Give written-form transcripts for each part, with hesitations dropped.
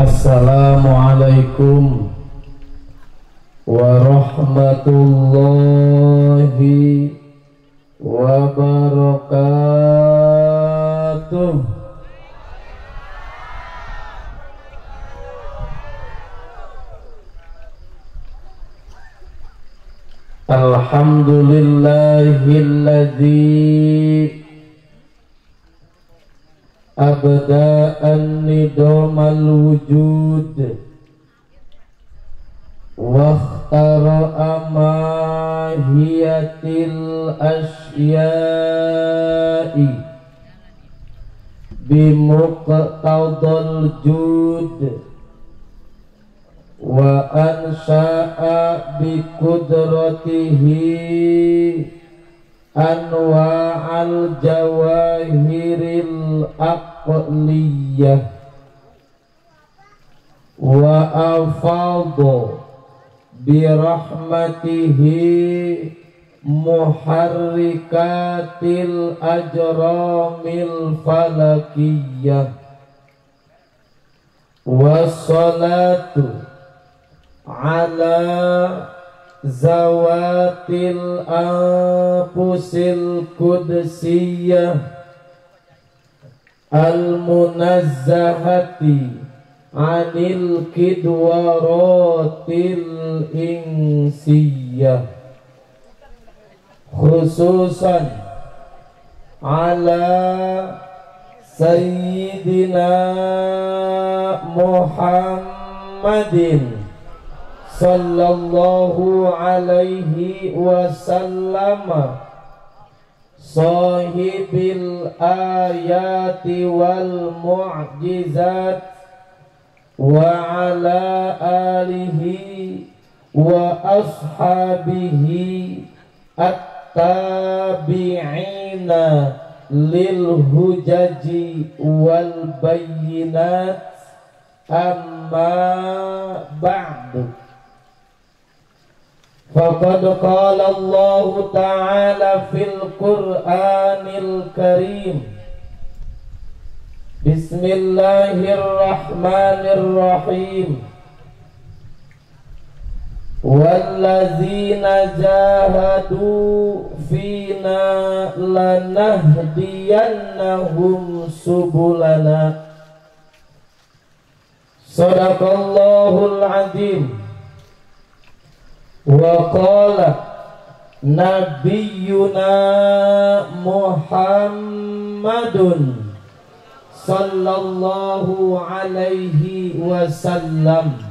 Assalamualaikum warahmatullahi wabarakatuh. Alhamdulillahilladzi abda'an nidamal wujud wa ikhtara'a mahiyatil asya'i bimuqtadal jud wa ansha'a biqudratihi anwa'al jawahiril aqliyah wa afadha birahmatihi muharrikatil ajramil falakiyah. Wassalatu ala zawatil anfusil qudsiyah al-munazzahati anil kidwaratil insiyah, khususan ala sayyidina Muhammadin sallallahu alaihi wasallam sahibil ayati wal mu'jizat wa ala alihi wa ashabihi at-tabi'ina lil hujaji wal bayyinat. Amma ba'du. Faqad qala Allah ta'ala fil Qur'anil Karim. Bismillahirrahmanirrahim. Wallazina jahadu fina lanahdiyannahum subulana. Sadaqallahul azim. Wa qala nabiyyuna Muhammadun sallallahu alaihi wasallam,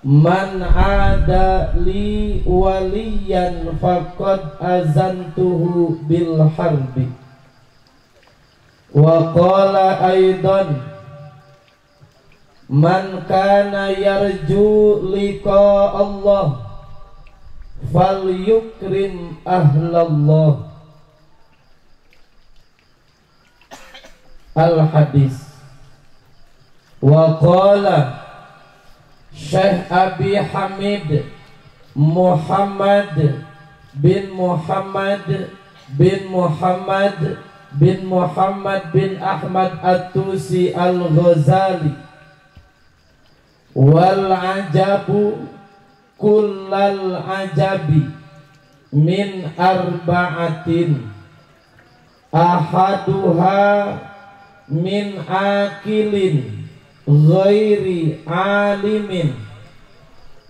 man ada li waliyan faqad azantuhu bil harbi. Wa qala aidan, man kana yarju liqa Allah falyukrim ahlallah. Al hadis. Wa qala Syekh Abi Hamid Muhammad bin Muhammad bin Muhammad bin Muhammad bin Ahmad At-Tusi Al-Ghazali, wal ajabu kullal ajabi min arba'atin, ahaduha min akilin ghairi alimin,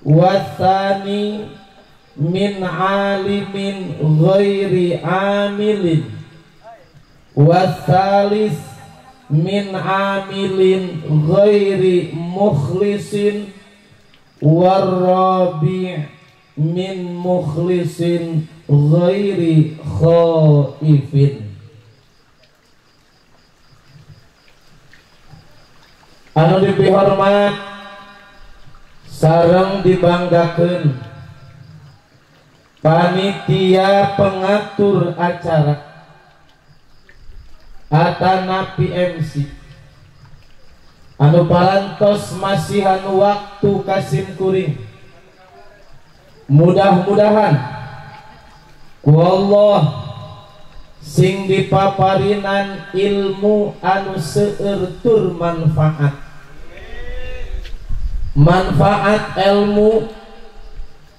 wasani min alimin ghairi amilin, wasalis min amilin ghairi mukhlisin, warrabi' min mukhlisin ghairi khaifin. Anu dipihormat sareng dibanggakeun panitia pengatur acara atanapi MC anu parantos masihan waktu kasim kuring, mudah-mudahan ku Allah Sing dipaparinan ilmu anu seueur tur manfaat. Manfaat ilmu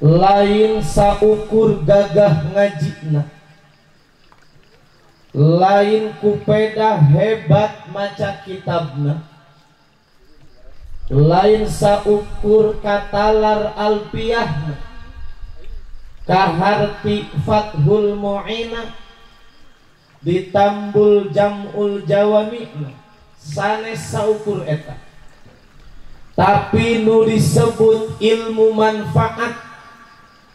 lain saukur gagah ngajina, lain kupeda hebat maca kitabna, lain saukur katalar alpiyahna, kaharti fathul mu'ina, ditambul jam'ul jawami'na, sanes saukur eta. Tapi nu disebut ilmu manfaat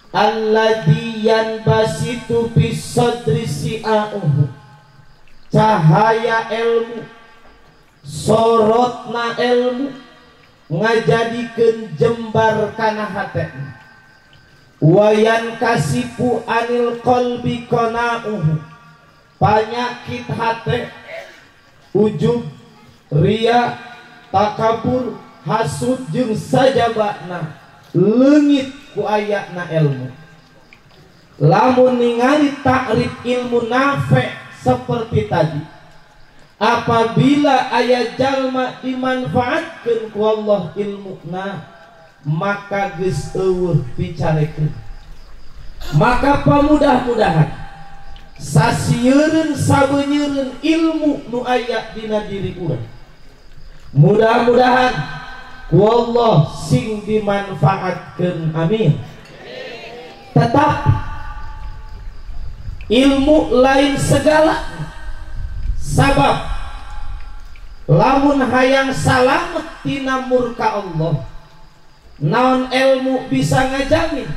alladzi yanbasitu bisadri si'auhu, cahaya ilmu, sorotna ilmu ngajadikeun jembar kana hate, wayan kasipu anil qalbi qana'uhu, panyakit hate, ujub, ria, takabur, hasud jeung sajabana leungit ku ayatna ilmu. Lamun ningali takrif ilmu nafe seperti tadi, apabila ayat jalma dimanfaatkeun ku Allah ilmuna, maka geus eueuh picarekeun. Maka pamudah-mudahan sasieureun sabeunyereun ilmu nu aya dina diri urang, mudah-mudahan ku Allah sing dimanfaatkeun, amin. Tetapi ilmu lain segala, sabab lamun hayang salamet tina murka Allah, naon ilmu bisa ngajamin?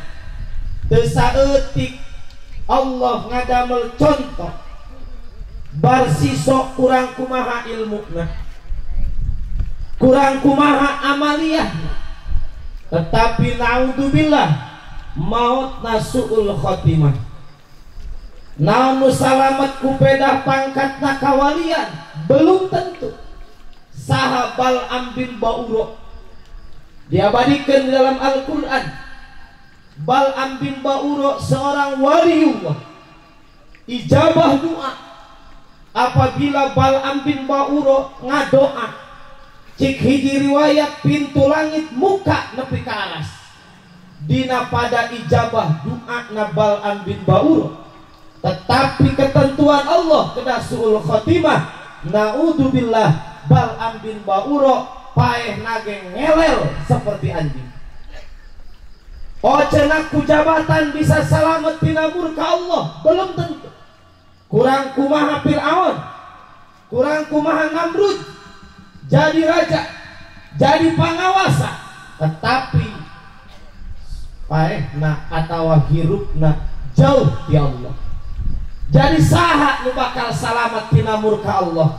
Teu saeutik Allah ngadamel contoh barsiso kurang kumaha ilmuna, kurang kumaha amaliyahna, tetapi naudzubillah maut nasuul khotimah. Naon nu salamet ku pedah pangkatna kawalian belum tentu. Saha Bal'am bin Ba'ura diabadikan di dalam Al-Quran. Bal'am bin Ba'ura seorang waliullah, ijabah doa. Apabila Bal'am bin Ba'ura ngadoa, cik hiji riwayat pintu langit muka nepi ka aras dina pada ijabah doa na Bal'am bin Ba'ura. Tetapi ketentuan Allah kena suul khotimah, naudzubillah Bal'am bin Ba'ura paeh nage ngelel seperti anjing. Oh cenah ku jabatan bisa salamet tina murka Allah, belum tentu. Kurang kumaha Fir'aun, kurang kumaha Namrud, jadi raja, jadi pangawasa, tetapi paehna atawa hirupna jauh di Allah. Jadi saha nu bakal salamet tina murka Allah?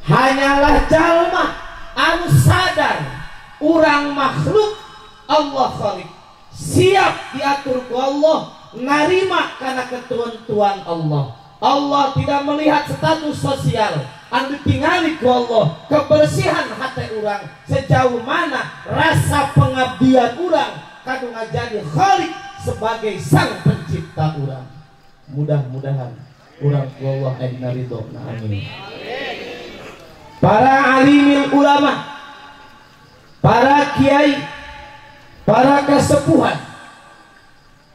Hanyalah jalma anu sadar urang makhluk Allah khalik, siap diatur ku Allah, narima karena ketentuan Allah. Allah tidak melihat status sosial, anu ditingali ku Allah kebersihan hati urang, sejauh mana rasa pengabdian urang kanu ngajadi khalik sebagai sang pencipta urang. Mudah-mudahan urang ku Allah ayeuna ridho, amin. Para alimil ulama, para kiai, para kesepuhan,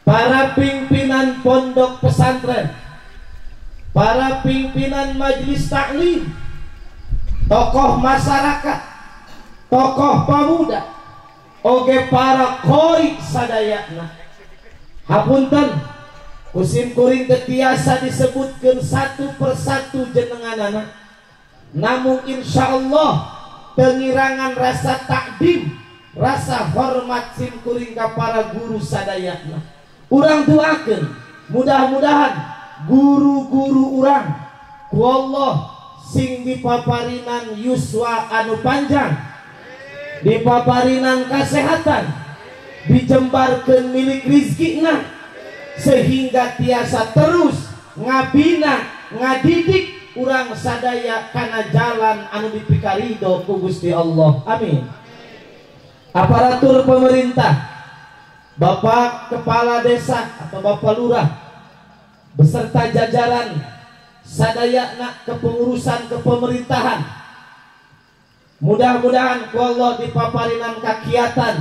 para pimpinan pondok pesantren, para pimpinan majelis taklim, tokoh masyarakat, tokoh pemuda, oge para qori sadayana. Hapunten, kusim kuring teu tiasa disebutkeun satu persatu jenenganana. Namun insya Allah pengirangan rasa takdim, rasa hormat sim kuring ka para guru sadayana. Urang doakeun mudah-mudahan guru-guru urang ku Allah sing dipaparinan yuswa anu panjang, dipaparinan kasehatan, dijembarkeun milik rizkina, sehingga tiasa terus ngabina ngadidik urang sadaya kana jalan anu dipikarido ku Gusti Allah, amin. Aparatur pemerintah, Bapak Kepala Desa atau Bapak Lurah, beserta jajaran sadayana kepengurusan kepemerintahan. Mudah-mudahan ku Allah dipaparinan kakiatan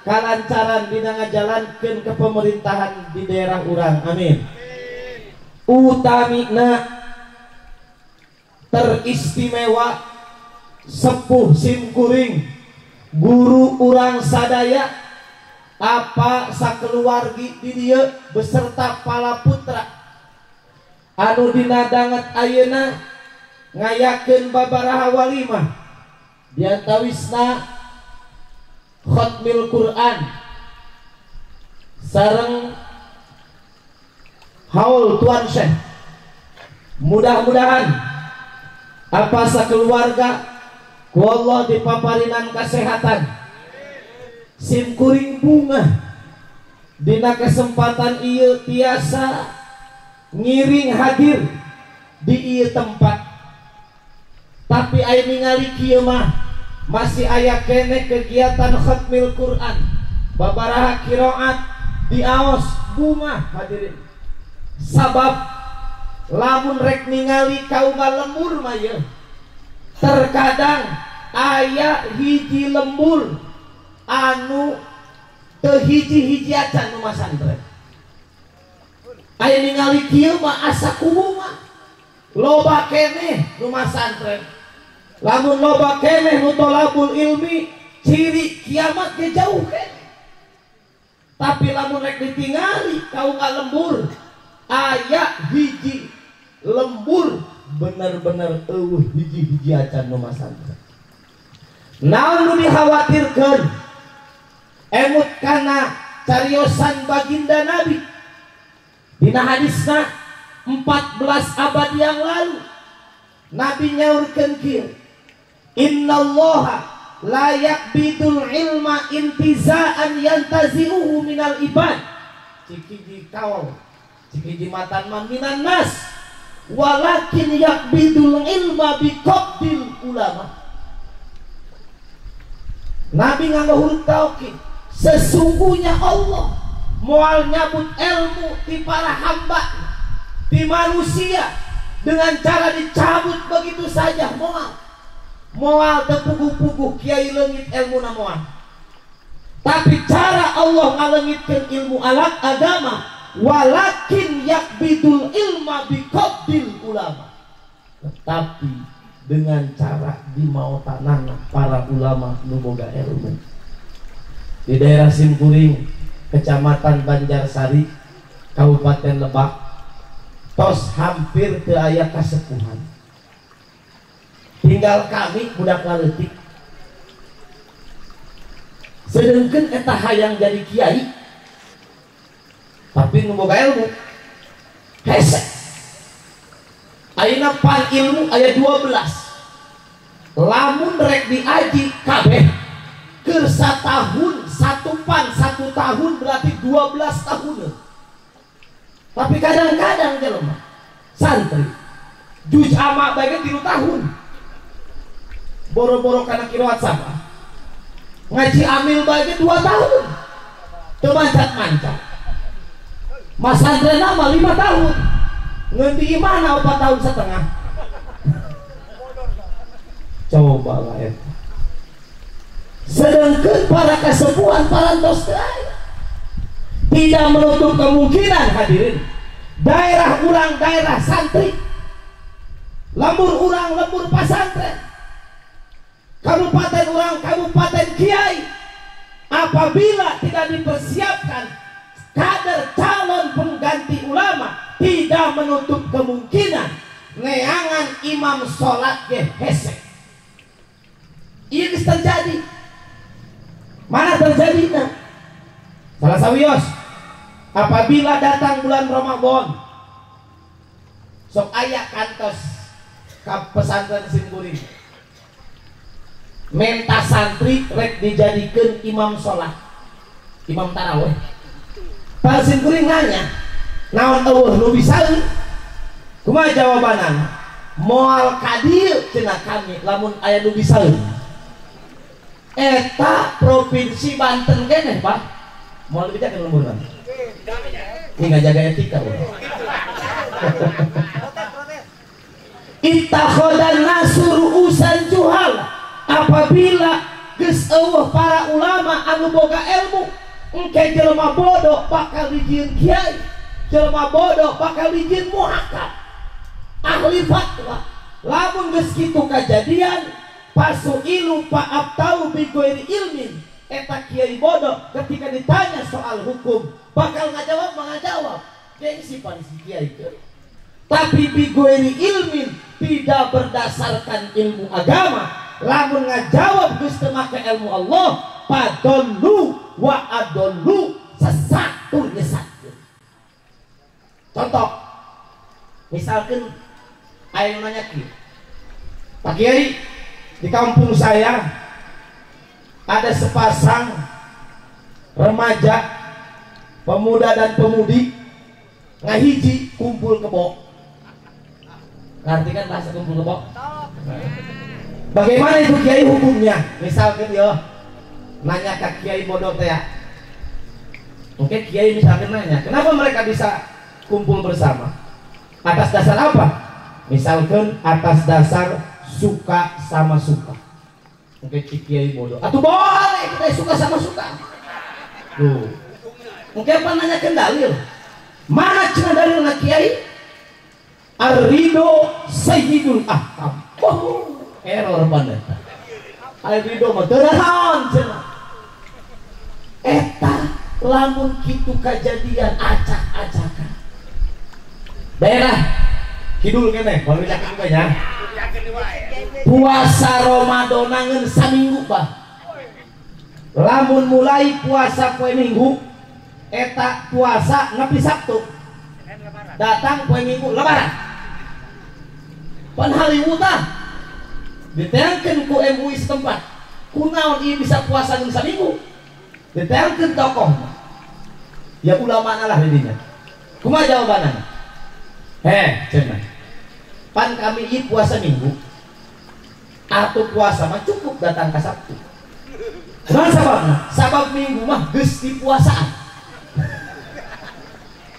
kalancaran dina ngajalankeun kepemerintahan di daerah urang. Amin. Utamina teristimewa sepuh simkuring guru urang sadaya apa sakeluargi di dieu beserta pala putra anu dina danget ayeuna ngayakeun babaraha walimah diantawisna khatmil Quran sareng haul Tuan Syekh. Mudah-mudahan apa sakeluarga ku Allah dipaparinan kesehatan, simkuring bunga dina kesempatan ieu tiasa ngiring hadir di ieu tempat. Tapi aya ningali kieu mah masih aya keneh kegiatan khatmil Quran, babaraha qiraat diaos bunga hadirin. Sabab lamun rek ningali kaum lembur mah ye, terkadang aya hiji lembur anu teu hiji-hiji acan nu masantren. Aya ningali kieu mah asa kubu mah loba keneh nu masantren. Lamun loba keneh nu tolabul ilmi, ciri kiamat ge jauh keneh. Tapi lamun rek ditingali kaum lembur, aya hiji lembur bener-bener eueuh hiji-hiji acan nu masantren. Naon nu dikhawatirkeun? Emut kana cariosan baginda Nabi dina hadisna 14 abad yang lalu Nabi nyaurkeun kieu, innallaha la yaqbidul ilma intiza'an yantazi'uhu minal ibad. Cik hiji kaul, cik hiji matan mah minan nas, walakin yaqbidul ilma biqabdil ulama. Nabi nganggo huruf taukid, sesungguhnya Allah moal nyabut ilmu di para hamba, di manusia dengan cara dicabut begitu saja. Moal moal tepuguh-puguh kiai leungit ilmu na moal. Tapi cara Allah ngalengitkeun ilmu alat agama, walakin yakbidul ilma biqabdil ulama, tetapi dengan cara dimautanana para ulama nu boga ilmu. Di daerah Simkuring, Kecamatan Banjarsari, Kabupaten Lebak, tos hampir teu aya kasepuhan. Tinggal kami budak leutik. Sedengkeun eta hayang jadi kiai, tapi nu boga ilmu hese. Ayeuna pan ilmu aya 12. Lamun rek diaji kabeh keur satahun, satu pan 1 tahun berarti 12 tahun. Tapi kadang-kadang jelema santri juz ama bae 3 tahun. Boro-boro kana qiraat sabah. Ngaji amil bae 2 tahun. Teu mancat-mancat. Masantren mah 5 tahun. Ngendi imahna 4 tahun setengah. Coba lah eta. Sedangkan para kesepuhan parantos teu aya. Tidak menutup kemungkinan hadirin, daerah urang daerah santri, lembur urang lembur pasantren, kabupaten urang kabupaten kiai, apabila tidak dipersiapkan kader calon pengganti ulama, tidak menutup kemungkinan neangan imam sholat ge hese. Ini terjadi. Mana terjadi? Nah, salah sawios, apabila datang bulan Ramadan, sok aya kantos ka pesantren simkuring, menta santri rek dijadikeun imam sholat, imam taraweh. Pak simkuring nanya, naon eueuh nu bisaeun? Kumaha jawabanana? Moal ka dieu cenah kami lamun aya nu bisaeun. Eta provinsi Banten keneh, Pak. Moal dibejakeun lemburna. Ini nggak jaga etika, Pak. Ittakhadan nasu ru'usan juhala. Apabila geus eueuh para ulama anu boga ilmu, engke jelema bodoh bakal dijieun kiai, jelema bodoh bakal dijieun muhakam, ahli fatwa. Lamun geus kitu kajadian, pasuilu fa'abtau bi ghairi ilmin, eta kiai bodoh ketika ditanya soal hukum bakal ngajawab mangajawab. Gengsi pan si kiai teh. Tapi bi ghairi ilmin, tidak berdasarkan ilmu agama, lamun ngajawab geus teu make ilmu Allah, padallu wa adallu, sesat tur nyesatkeun. Contoh, misalkan aya nu nanya kieu, Pak Kiai, di kampung saya ada sepasang remaja, pemuda dan pemudi, ngahiji kumpul kebo. Ngerti kan bahasa kumpul kebo? Bagaimana itu kiai hukumnya? Misalkan yo nanya ke kiai bodoh teh. Oke, kiai misalkan nanya, kenapa mereka bisa kumpul bersama? Atas dasar apa? Misalkan atas dasar suka sama suka. Oke, kiai bodoh. Atau boleh kita suka sama suka. Tuh. Oke, apa nanya ke dalil? Mana cenah dalilna kiai? Ar-ridho sayyidul ahkam. Oh, error banget. Ar-ridho mah teu naon cenah. Eta lamun kitu kajadian acak-acakan. Daerah kidul keneh, baru yakin juga ya. Puasa Ramadan ngan saminggu bah. Lamun mulai puasa poe Minggu, eta puasa nepi Sabtu. Datang poe Minggu lebaran. Pan haliwu tah diteangkeun ku MUI setempat. Kunaon ieu bisa puasa ngan saminggu? Diteangkeun tokoh. Ya ulama lah didinya. Kumaha jawabanana? Heh, cenah. Pan kami ieu puasa Minggu. Atau puasa mah cukup datang ke Sabtu. Kunaon sababna? Sabab Minggu mah geus dipuasaan.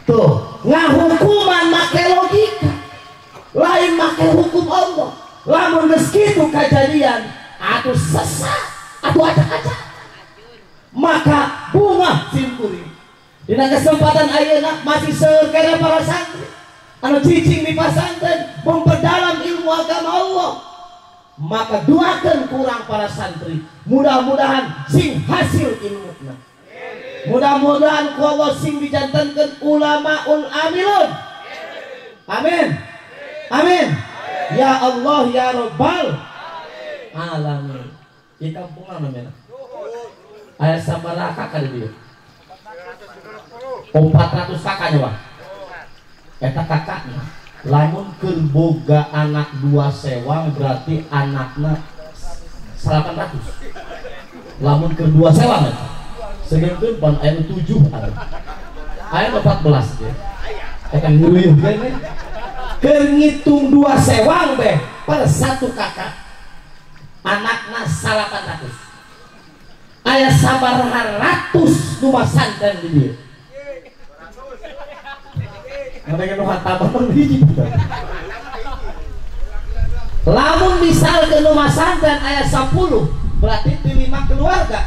Tuh, ngahukuman make logika, lain make hukum Allah. Lamun geus kitu kajadian, atuh sesat, atuh acak-acak. Maka bunga simkuring. Dina kesempatan ayeuna masih seueur kana para santri anu cicing di pasantren memperdalam ilmu agama Allah. Maka doakeun kurang para santri, mudah-mudahan sing hasil ilmuna. Mudah-mudahan ku Allah sing dijantenkeun ulamaul amilun. Amin. Amin. Ya Allah ya Rabbal alamin. Di kampung mana mena? Aya sabaraha kakak di dieu? 400 kakaknya wah. Eta kakaknya lamun keur boga anak 2 sewang berarti anakna 800. Lamun keur 2 sewang eta. Segenkeun pan aya 7 aya. Aya 14 ge. Eta nguleuh ge. Keur ngitung 2 sewang beh per 1 kakak. Anakna 800. Aya sabaraha ratus nu masantren di dieu. Mereka nu hataman hiji. Lamun misalkeun nu masantren aya 10, berarti di 5 keluarga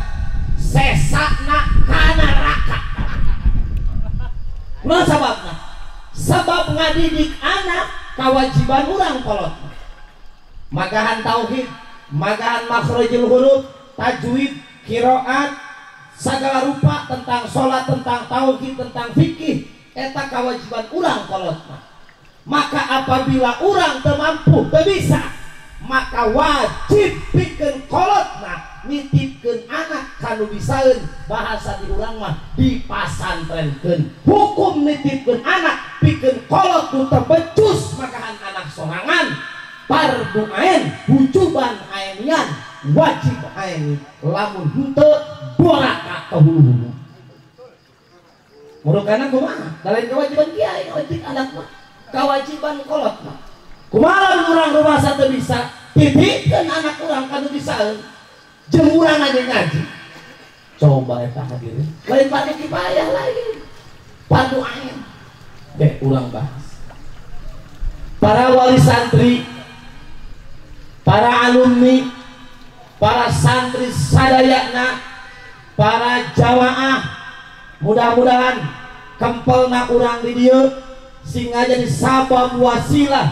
sesakna ka neraka. Kunaon sababna? Sabab ngadidik anak kewajiban urang kolot. Magahan tauhid, magahan makhrajul huruf, tajwid, qiraat, segala rupa tentang sholat, tentang tauhid, tentang fikih, eta kewajiban urang kolot mah. Maka apabila urang teu mampu, teu bisa, maka wajib pikeun kolotna nitipkeun anak kanu bisaeun, bahasa di urang mah dipasantrenkeun. Hukum nitipkeun anak pikeun kolot nu teu becus makahan anak sorangan, fardu ain, wujuban ainian, wajib aini. Lamun henteu doraka ka hulu-hulu. Murukana kumaha? Da lain kewajiban kiai, kewajiban anak mah, kewajiban kolot mah. Kumaha lamun urang rumasa teu bisa, titipkeun anak urang kanu bisaeun, jeung urang aja ngaji. Coba eta hadirin, lain fardu kifayah lain, fardu ain. Deh urang bahas. Para wali santri, para alumni, para santri sadayana, para jamaah, mudah-mudahan kempelna urang di dieu sing jadi sabab wasilah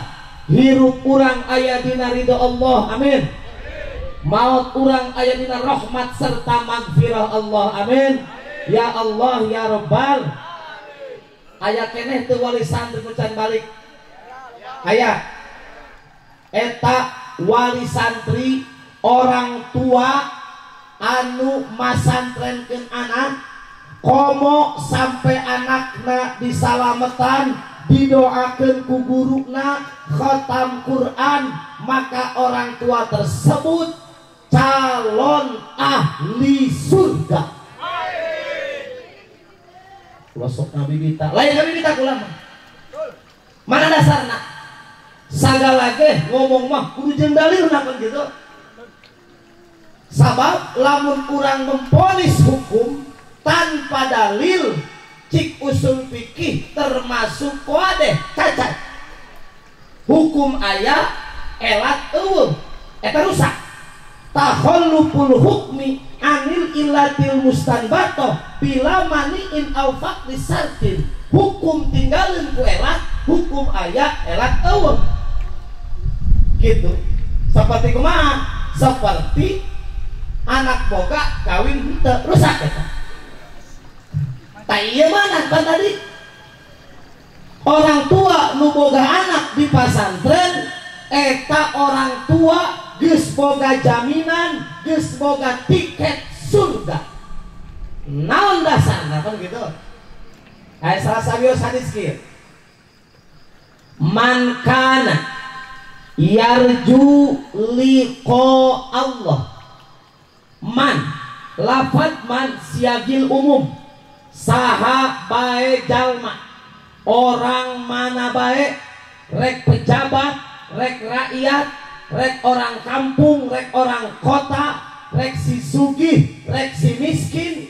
hirup urang aya dina ridho Allah, amin. Maut urang aya dina rahmat serta magfirah Allah, amin. Ya Allah ya Rabbal. Aya keneh teu wali santri nu can balik? Aya. Eta wali santri orang tua anu masantrenkeun anak komo sampai anakna disalametan, didoakeun ku guruna khatam Quran, maka orang tua tersebut calon ahli surga. Losok Nabi kita, lain Nabi kita ulama. Mana dasarna? Sagala ge ngomong mah kudu jeung dalil kan gitu. Sabab lamun urang memponis hukum tanpa dalil, cik usul fikih termasuk koadeh cacat. Hukum aya elat eueuh, eta rusak. Takhalluful hukmi anil illatil mustanbatoh bila maniin au faqdi sartin. Hukum tinggalin ku elat, hukum aya elat eueuh. Gitu. Seperti kumaha? Seperti anak boga kawin henteu, rusak eta. Tah ieu mana kan tadi? Orang tua nu boga anak di pasantren eta orang tua geus boga jaminan, geus boga tiket surga. Naon dasarna kan gitu? Aya salah sawios hadis kieu. Man kana yarju liqa Allah. Man, lafad man siagil umum, saha bae jalma, orang mana bae, rek pejabat, rek rakyat, rek orang kampung, rek orang kota, rek si sugih, rek si miskin,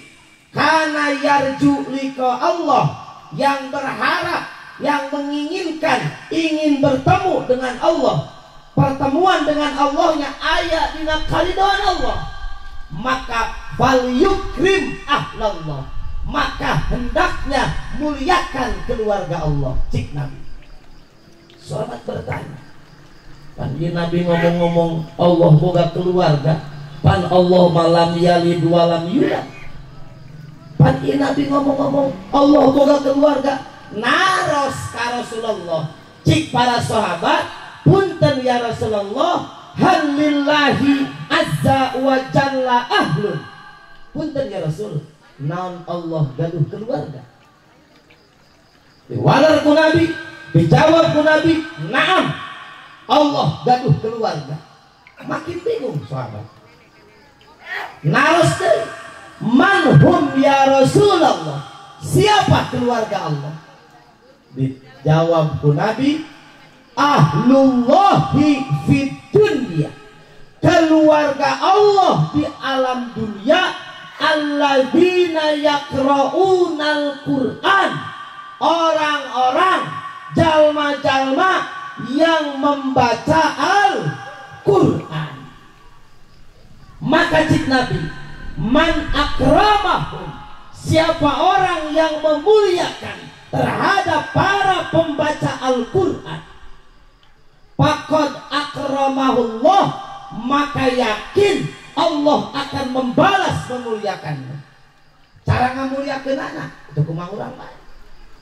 kana yarju liqa Allah, yang berharap, yang menginginkan, ingin bertemu dengan Allah, pertemuan dengan Allahnya aya dina karidoan Allah, maka fal yukrim ahlallah, maka hendaknya muliakan keluarga Allah. Cik Nabi. Sahabat bertanya, pan Nabi ngomong-ngomong Allah boga keluarga, pan Allah malam yalid walam yulad. Pan Nabi ngomong-ngomong Allah boga keluarga, naros ka Rasulullah. Cik para sahabat, punten ya Rasulullah, hal lillahi azza wa jalla ahlun. Punten ya Rasul, naon Allah gaduh keluarga? Diwalar ku Nabi, dijawab ku Nabi, naam, Allah gaduh keluarga. Makin bingung sahabat. Naros deui, man hum ya Rasulullah, siapa keluarga Allah? Dijawab ku Nabi, ahlullahi fid dunya, keluarga Allah di alam dunia, alladzina yaqra'unal Qur'an, orang-orang jalma-jalma yang membaca Al-Qur'an. Maka cik Nabi, man akramahum, siapa orang yang memuliakan terhadap para pembaca Al-Qur'an, faqad akramahullah, maka yakin Allah akan membalas memuliakannya. Cara ngamuliakeun anak itu kumaha urang bae.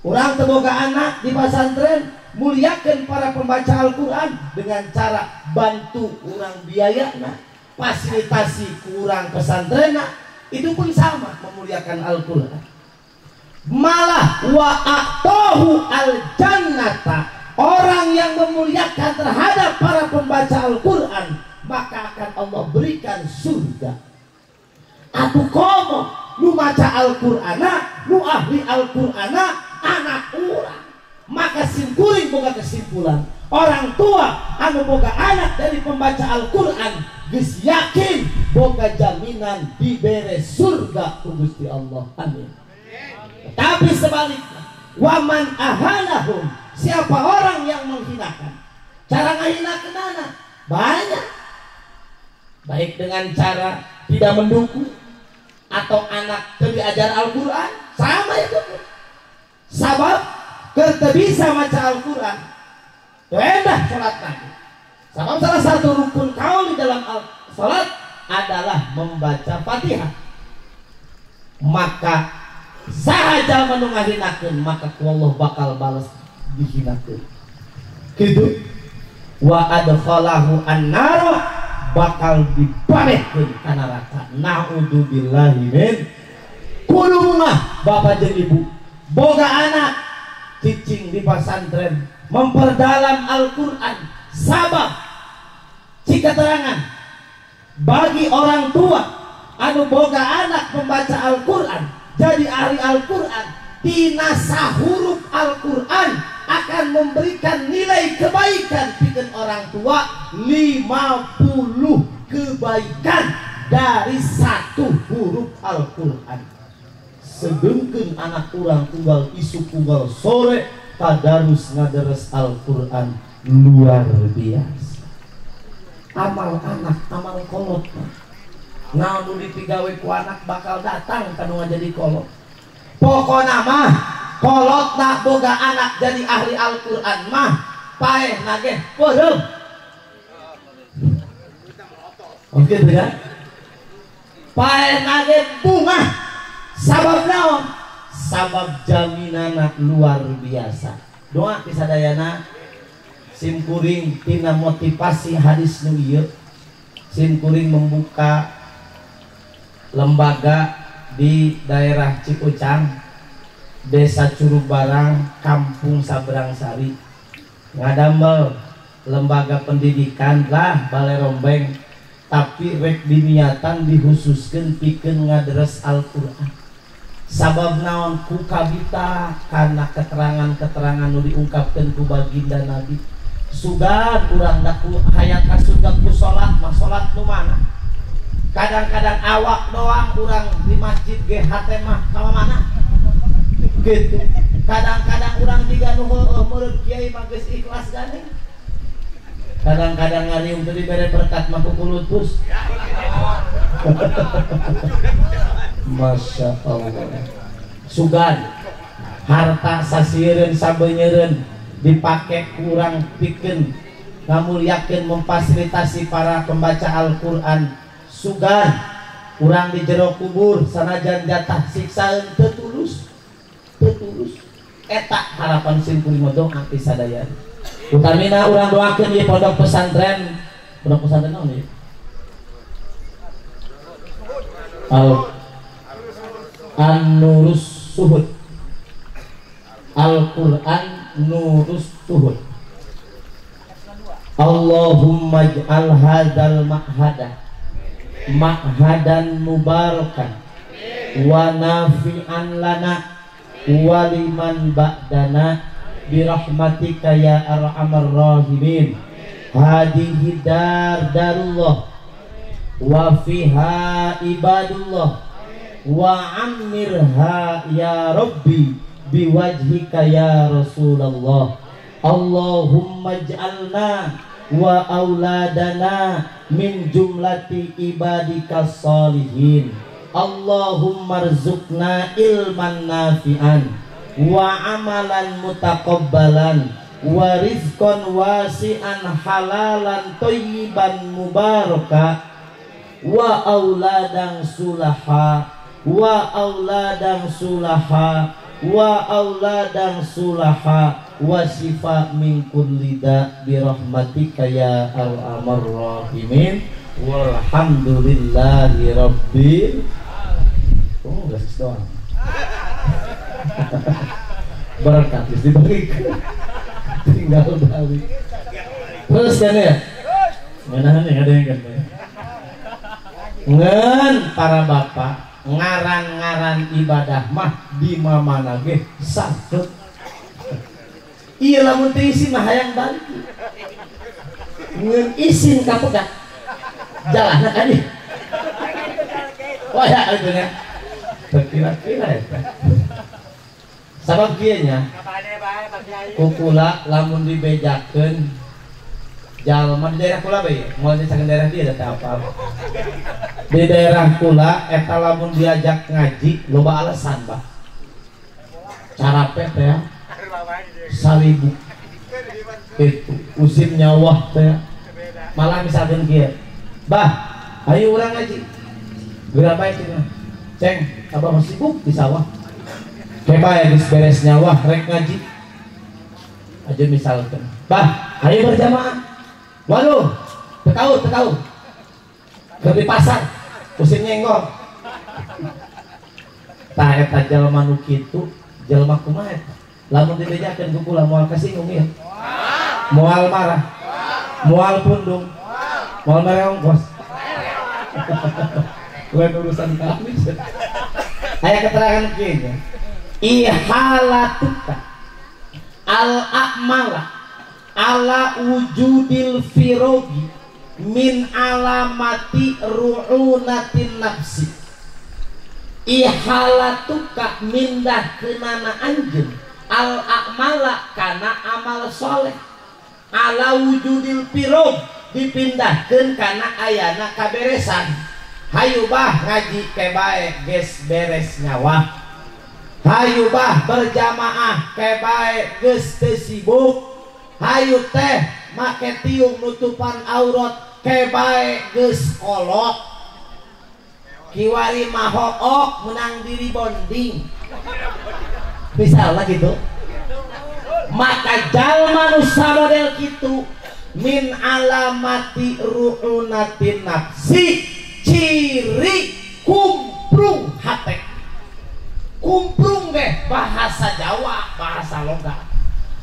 Urang teu boga anak di pesantren, muliakeun para pembaca Al-Qur'an dengan cara bantu urang biayana, fasilitasi kurang pesantrenna, itu pun sama memuliakan Al-Qur'an. Malah wa a'tahu al-jannata, orang yang memuliakan terhadap para pembaca Al-Qur'an, maka akan Allah berikan surga. Atuh komo nu maca Al-Qur'ana, nu ahli Al-Qur'ana, anak urang. Maka simkuring boga kesimpulan, orang tua anu boga anak dari pembaca Al-Qur'an geus yakin boga jaminan dibere surga ku Gusti Allah. Amin. Tapi sebaliknya, waman ahanahum, siapa orang yang menghinakan, Cara ngahinakeunana banyak. Baik dengan cara tidak mendukung atau anak teu diajar Al-Qur'an, sama itu. Sabab keur teu bisa maca Al-Qur'an, teu endah salat lagi. Sabab salah satu rukun kaul di dalam salat adalah membaca Fatihah. Maka saha jalma nu ngahinakeun maka ku Allah bakal balas dihinakeun. Kitu wa adkhalahu an-nar bakal dibarehkeun ka neraka. Naudzubillahi min kudu mah bapak jeung ibu boga anak cicing di pesantren memperdalam Al-Qur'an. Sabab cik keterangan bagi orang tua anu boga anak membaca Al-Qur'an jadi ahli Al-Qur'an tina sahuruf Al-Qur'an akan memberikan nilai kebaikan pikeun orang tua 50 kebaikan dari satu huruf Al-Qur'an. Sedengkeun anak urang unggal isuk unggal sore tadarus ngaderes Al-Qur'an luar biasa. Amal anak, amal kolot. Naon nu dipigawe ku anak bakal datang kanu jadi kolot. Pokona mah kolotna boga anak jadi ahli Al-Qur'an mah paeh nage peureum. Oke ya. Paeh nage bungah. Sabab naon? Sabab jaminana luar biasa. Doa pisadayana sim kuring tina motivasi hadis nu ieu. Sim kuring membuka lembaga di daerah Cikucang, Desa Curug Barang, Kampung Sabrang Sari. Ngadamel lembaga pendidikan lah Balai Rombeng, tapi rek diniatan dihususkeun pikeun ngadres Al-Qur'an. Sabab naon ku kabita karena keterangan-keterangan nu diungkapkeun ku baginda Nabi. Sugan urang da ku hayang ka surga ku salat mah salat nu mana? Kadang-kadang awak doang urang di masjid ge hate mah ka mana? Gitu. Kadang-kadang urang jiga nu heueuh meureun kiai mah geus ikhlas gandeng. Kadang-kadang ngariung teu dibere berkat mah kukulutus. Masya Allah. Sugan harta sasieureun sabeunyereun dipake kurang pikeun ngamulyakeun memfasilitasi para pembaca Al-Qur'an. Sugan urang di jero kubur sanajan jatah siksaeun teu tulus. Teu tulus. Eta harapan sim kuring mah doa ti sadayana. Utamina urang doakeun ieu pondok pesantren. Pondok pesantren naon ieu? An-Nurus Suhud. Al-Qur'an Nurus Suhud. Allahumma ij'al hadzal ma'hada ma'hadan mubarakan wa nafi'an lana wa liman ba'dana birahmatika ya arhamar rahimin. Hadihi dar darullah wa fiha ibadullah wa ammirha ya rabbi biwajhika ya Rasulullah. Allahumma ij'alna wa auladana min jumlati ibadika salihin. Allahumma rzuqna ilman nafi'an wa amalan mutaqabbalan wa rizqan wasi'an halalan thayyiban mubaraka wa auladan sulaha wa auladan sulaha wa auladan sulaha wa syifa min kulli da bi rahmatika ya arhamar rahimin. Walhamdulillahi rabbil. Oh, geus doang. Berkat geus dibagi. Tinggal balik. Terus kan ya? Ngenahan ya ada yang kan. Ngen para bapak ngaran-ngaran ibadah mah di mana ge saged. Ieu lamun teu isin mah hayang balik. Ngen isin kapegat. Jalan ka dieu. Wah ya itu nya. Terkira-kira eta. Sabab kieu nya. Kukula lamun dibejakeun Jalma di daerah kula bae, moal dicakeun daerah dia da apa. Di daerah kula eta lamun diajak ngaji loba alasan, Bah. Carape teh 1000. Itu usim nyawah teh. Malah misalkan kieu. Bah, ayo urang ngaji. Geura bae cenah. Ceng, abah masih sibuk di sawah. Kebae geus beres nyawah rek ngaji. Aja misalkan. Bah, ayo berjamaah. Waduh, tekau. Keur di pasar, usim nyenggol. Tah eta jalma nu kitu, jalma kumaha eta? Lamun dibejakeun ku kula moal kasinggung ieu. Moal marah. Moal pundung. Moal mere ongkos. Lain urusan kami. Aya keterangan kieu nya. Ihalatuka al a'mala ala wujudil firogi min alamati ru'unatin nafsi. Ihalatuka mindah kenana anjeun al a'mala kana amal soleh ala wujudil firog dipindahkeun kana ayana kaberesan. Hayu bah ngaji kebae geus beres nyawa. Hayu bah berjamaah kebae geus teu sibuk. Hayu teh make tiung nutupan aurat kebae geus kolot. Kiwari mahook menang diri bonding. Misalnya gitu. Maka jalma nu samodel kitu min alamati ru'unatin nafsi, ciri kumprung hate. Kumprung deh bahasa Jawa, bahasa logat.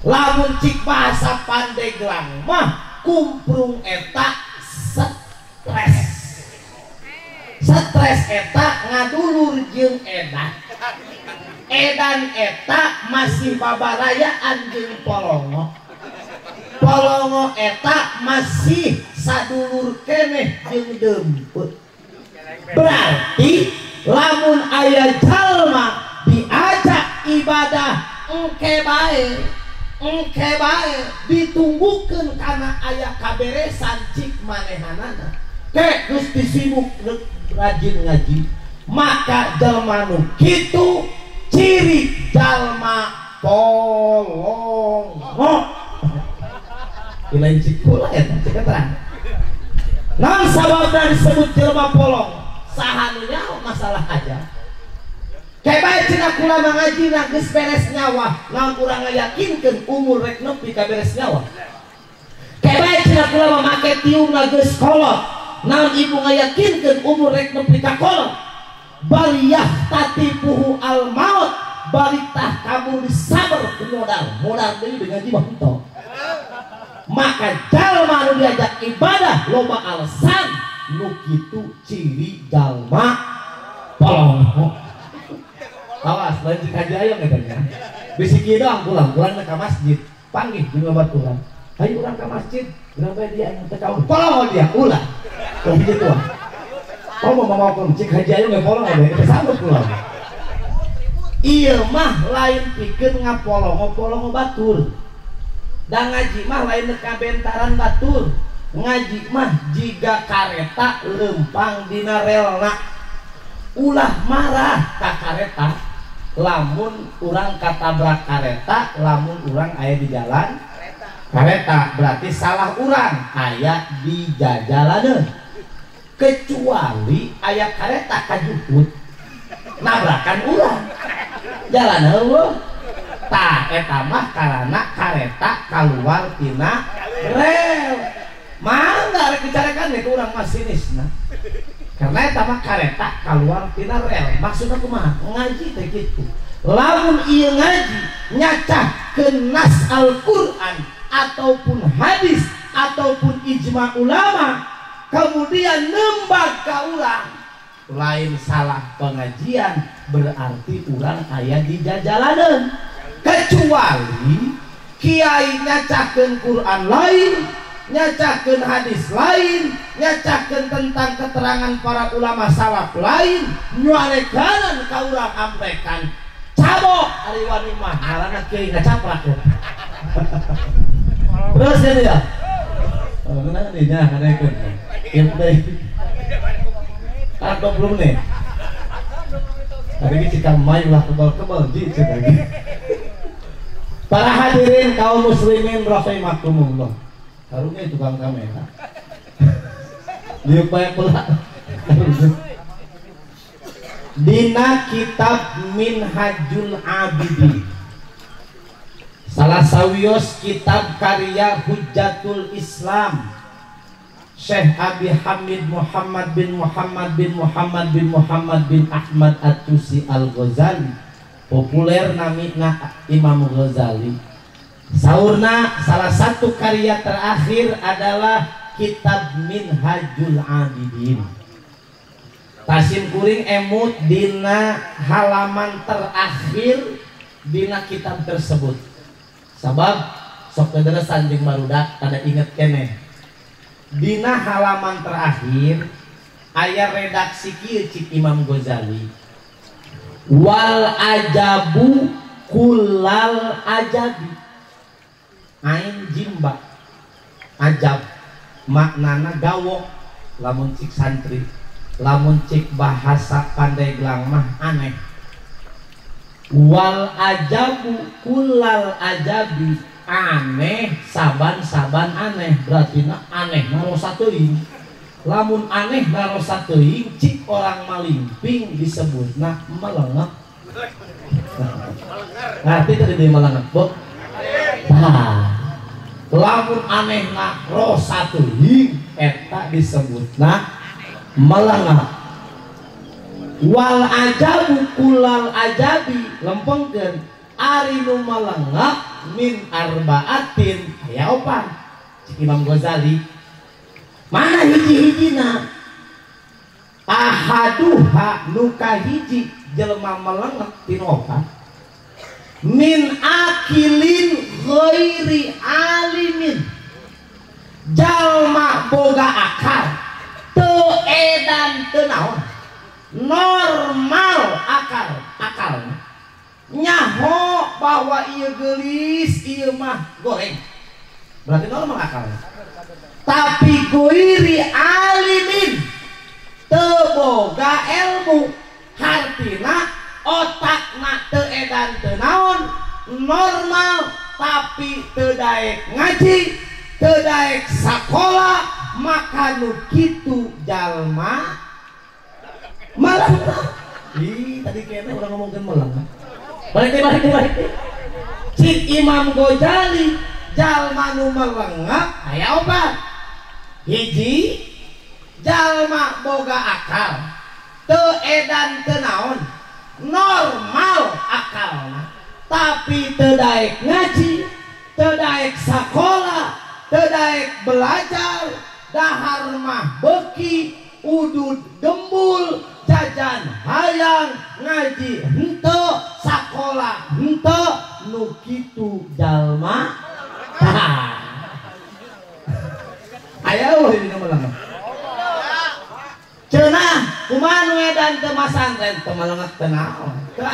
Lamun cik bahasa Pandeglang mah kumprung eta stres. Stres eta ngadulur jeung edan. Edan eta masih babarayaan jeung polongo. Polongo eta masih sadulur keneh jeung dempet. Berarti lamun aya jalma diajak ibadah engke bae ditunggukeun kana aya kaberesan cik manehanana. Ke geus disibuk rajin ngaji, maka jalma nu kitu ciri jalma polongo. Lain cik kula eta cik terang. Naon sababna disebut jelma polong? Saha nu nyaho masalah aja. Kebae cenah kula mangaji na geus beres nyawa, naon urang ngayakinkeun umur rek nepi ka beres nyawa. Kebae cenah kula mah make tiung na geus kolot, naon ibu ngayakinkeun umur rek nepi ka kolot. Baliyah tatipuhu al maut, balik tah kamu disabar ku modal, modal deui ngaji mah henteu. Maka jalma nu diajak ibadah loba alasan nu kitu ciri jalma polong. Awas lain cik haji ayam eta nya. Bisi kieu doang pulang, urang ka masjid, panggih jeung babaturan. Hayu urang ka masjid, urang bae dia anu teu kaun. Polong dia ulah. Tong kitu ah. Oh mau mawakeun cik haji ayam ge polong we, teu sanggup pulang. Ieu mah lain pikeun ngapolongo-polongo batur. Da ngaji mah lain kabentaran batur. Ngaji mah jiga kareta lempang dina relna. Ulah marah ka kareta lamun urang katabrak kareta, lamun urang aya di jalan kareta berarti salah urang aya di jajalaneun. Kecuali aya kareta kajuput nabrakan urang jalan eueuh. Tah eta mah karana kareta kaluar tina rel. Mangga rek dicarekan we ku urang masinisna. Karena eta mah kareta kaluar tina rel. Maksudna kumaha? Ngaji teh kitu. Lamun ieu ngaji nyacahkeun nas Al-Qur'an ataupun hadis ataupun ijma ulama, kemudian nembak ka urang, lain salah pengajian berarti urang aya di jajalaneun. Kecuali kiai nyacahkeun Quran lain, nyacahkeun hadis lain, nyacahkeun tentang keterangan para ulama salaf lain, nyuarekanan ka urang amprekan cabok ari wani mah ngaranna kiai ngacaprak. Terus ya. Kenapa nih nyakeun. Ieu teh. 20 menit. Tadi ini cita mayu lah kebal-kebal ji cita lagi. Para hadirin kaum muslimin rahimakumullah. Karunya tukang kamera. Liuk banyak pula. Dina kitab Minhajul Abidin. Salah sawios kitab karya Hujjatul Islam Syekh Abi Hamid Muhammad bin Muhammad bin Muhammad bin Muhammad bin Ahmad At-Tusi Al-Ghazali, populer namina Imam Ghazali. Saurna salah satu karya terakhir adalah kitab Minhajul Abidin. Tasim kuring emut dina halaman terakhir dina kitab tersebut. Sabab sok kederesan jeung barudak kada inget keneh. Dina halaman terakhir aya redaksi kieu cik Imam Ghazali. Wal ajabu kullal ajabi. Ain jimba. Ajab maknana gawok lamun cik santri, lamun cik bahasa Pandeglang mah aneh. Wal ajabu kullal ajabi, aneh saban-saban aneh, berarti na aneh narosa teuing. Lamun aneh narosa teuing cik orang malimping disebutna melengek. Ngerti teu di melengek, Bu? Tah. Lamun aneh narosa teuing eta disebutna melengek. Wal ajabu kullal ajabi lempengkeun ari nu melengek min arbaatin aya opat. Cik Imam Ghazali mana hiji-hijina? Ahaduha nu kahiji jelema melengek tina opat min akilin ghairi alimin, jalma boga akal teu edan teu naon, normal akal akal nyaho bahwa ieu geulis ieu mah goreng, berarti normal akal. Tapi ghairi alimin teu boga ilmu, hartina otakna teu edan teu naon, normal tapi teu daek ngaji, teu daek sakola, maka nu kitu jalma melengak. Ih, tadi kayaknya orang ngomongin melengak. Balik balik. Cik Imam Ghazali jalma nu melengak aya opat. Hiji, jalma boga akal teu edan teu naon, normal akalna tapi teu daek ngaji, teu daek sakola, teu daek belajar, dahar mah beuki, udud gembul, jajan hayang, ngaji henteu, sakola henteu, nu kitu jalma. Aya eueuh dina melengek. Cenah kumaha nu edan teu masantren teu melengek teu naon. Teu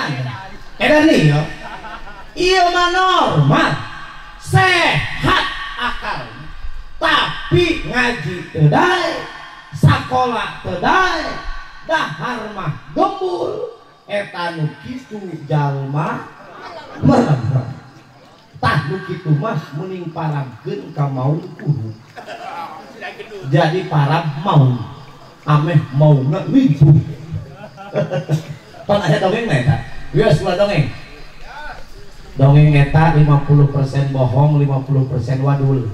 edan ieu. Ieu mah normal, sehat akal, tapi ngaji teu daek, sakola teu daek, dahar mah gembul, eta nu kitu jalma melengek. Tah nu kitu mah mending parabkeun ka maung kudu. Jadi parab maung, ameh maungna limpuh. Pan aya dongeng na eta? Wios ulah dongeng. Dongeng eta 50% bohong, 50% wadul.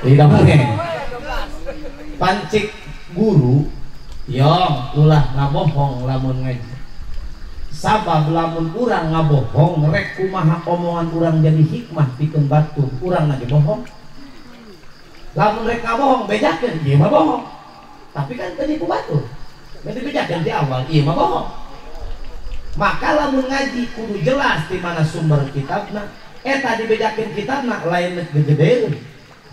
Di dongeng. Pancik guru yong ulah ngabohong lamun ngaji. Sabab lamun urang ngabohong rek kumaha omongan urang jadi hikmah pikeun batur, urang lagi bohong. Lamun rek ngabohong bejakeun ieu mah bohong. Tapi kan teu nipu batur. Berarti bejakeun di awal ieu mah bohong. Maka lamun ngaji kudu jelas di mana sumber kitabna. Eta dibejakeun kitabna lain gegedeun.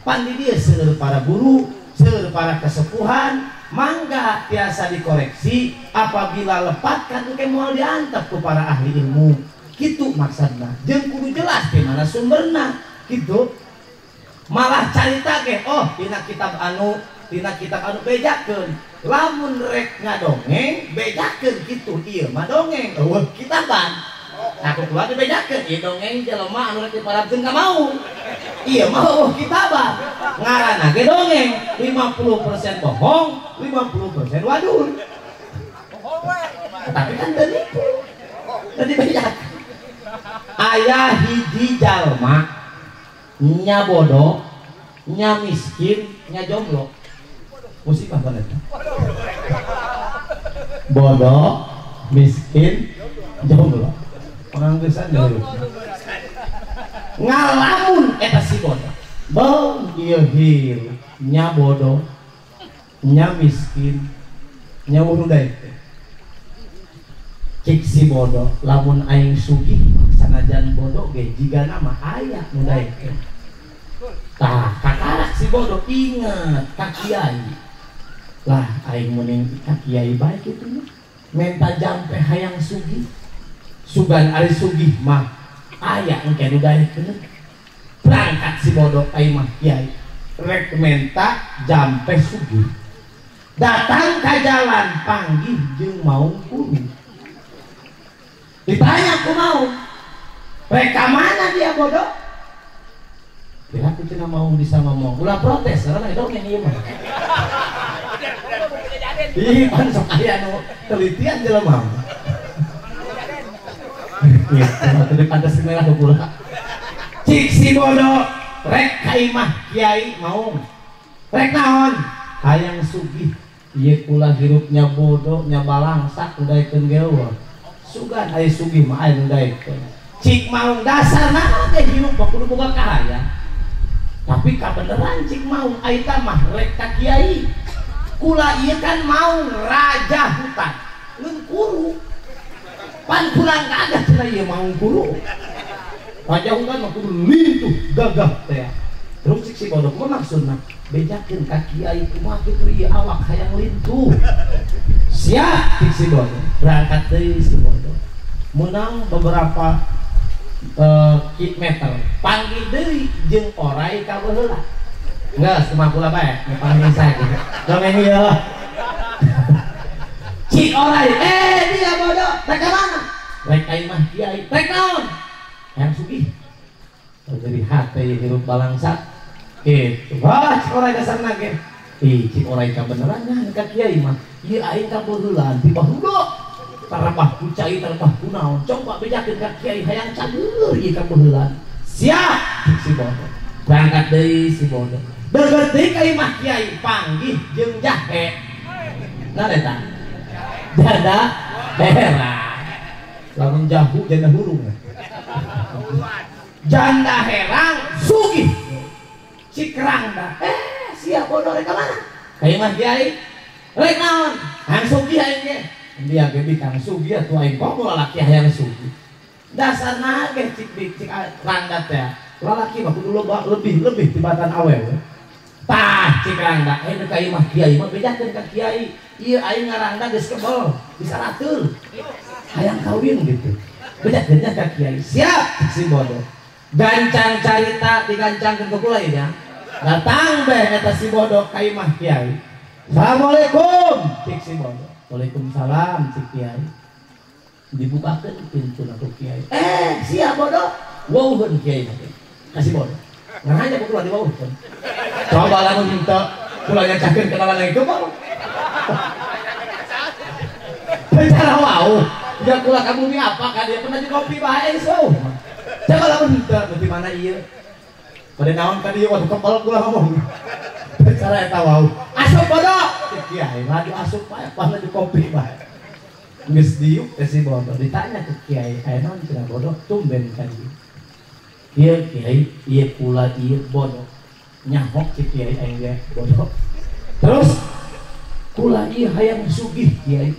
Pan di dieu seueur para guru, seueur para kesepuhan, mangga tiasa dikoreksi apabila lepat kan engke moal diantep ku para ahli ilmu. Kitu maksudna. Jeung kudu jelas di mana sumberna. Kitu. Malah carita ge oh dina kitab anu dina kitab anu bejakeun. Lamun rek ngadongeng bejakeun kitu ieu mah dongeng eueuh kitaban. Aku keluar dibejakeun ieu dongeng jelema anu rek diparabkeun ka mau. Ieu mah eueuh kitaban. Ngaranna ge dongeng 50% bohong, 50% wadul. Tapi kan teu nipu. Teu dibejakeun. Aya hiji jalma nya bodoh, nya miskin, nya jomblo. Musibah banget. Bodoh, miskin, jomblo. Orang geus deui. Ngalamun eta si bodoh. Beuh ieu hirup nya bodoh, nya miskin, nya wurudae. Cik si bodoh, lamun aing sugih sanajan bodoh ge jigana mah aya nu daekeun. Tah kakarak si bodoh inget ka kiai. Lah aing meuning ka kiai bae kitu nya. Menta jampe hayang sugih. Sugan ari sugih mah aya engke nu daekeun. Berangkat si bodoh aing mah kiai. Rek menta jampe sugih. Datang ka jalan panggih jeung maung kuru. Ditanya aku mau, rek mana dia bodoh? Kira aku cina mau bisa ngomong, ulah protes karena dongeng ieu mah. Ih, pan sok aya nu telitian jelema. Gitu, atuh pantes merah kula. Cik si bodoh, rek ka imah kiai mau. Rek naon? Hayang sugih. Ieu kula hirupnya bodoh, nya balangsak udaekeun ge eueuh. Sugan aya sugih mah aya nu daekeun. Cik maung dasar naon teh hirup mah kudu boga kahayang. Tapi kabeneran cik maung aita mah rek ka kiai. Kula ieu kan maung raja hutan. Ngeun kuru. Pan kurang kagak cenah ieu maung kuru. Raja hutan mah kudu lintuh gagah teh. Terus cik si bodoh kumaha maksudna? Bejakeun ka kiai kumaha kitu ieu awak hayang lintuh. Siap cik si bodoh. Berangkat deui si bodoh. Menang beberapa meter. Panggil deui jeung orai ka baheula. Geus kumaha kula bae, panggil saya gitu. Dongeng ieu. Cik orai, dia bodoh, rek ka mana? Rek ka imah kiai. Rek naon? Hayang sugih. Jadi hate hirup balangsa. Gitu. Wah, cik orai dasarna ge. Ih, cik orai ka beneran nya ka kiai mah. Ieu aing ka baheula ti baheula. Tarapah ku cai, tarapah ku naon. Coba bejakeun ka kiai hayang cageur ieu ka baheula. Siap cik si bodoh. Berangkat deui si bodoh. Deukeut deui ka imah kiai panggih jeung jahe. Nah eta. Janda herang. Lamun jahu janda hurung. Janda herang sugih. Cik rangda. Sia bodoh rek ka mana? Ka imah kiai. Rek naon? Hayang sugih aing ge. Dia ge bikang sugih atuh aing komo lalaki hayang sugih. Dasarna ge cik cik rangda teh. Lalaki mah kudu loba lebih tibatan awewe. Tah cik rangda ka imah kiai mah bejakeun ka kiai. Ieu aing ngarangda geus kebel, bisa ratul. Hayang kawin gitu. Bejakeun nya ka kiai. Siap cik si bodoh. Gancang carita digancangkeun ku kula ieu nya. Datang beh eta si bodoh ka imah kiai. Assalamualaikum cik si bodoh. Waalaikumsalam cik kiai. Dibukakeun pintuna ku kiai. Sia bodoh. Wauheun kiai mah. Kasih bodoh. Ngaranya ku kula diwauhkeun. Coba lamun henteu kula nyacakeun kenalan lagi kebal. Bicara wau. Ya kula kamu ini apa ka dia pernah kopi bae so. Coba lamun henteu di mana ieu? Pada naon ka dieu waktu kebal kula ngomong. Bicara eta wau. Asup bodoh. Cik kiai laju asup bae pas laju kopi bae. Geus diuk teh si bodoh ditanya ku kiai, aya naon cenah bodoh tumben ka dieu. Ieu kiai, ieu kula ieu bodoh. Nyahok cik kiai aing ge bodoh. Terus kula ieu hayang sugih kiai.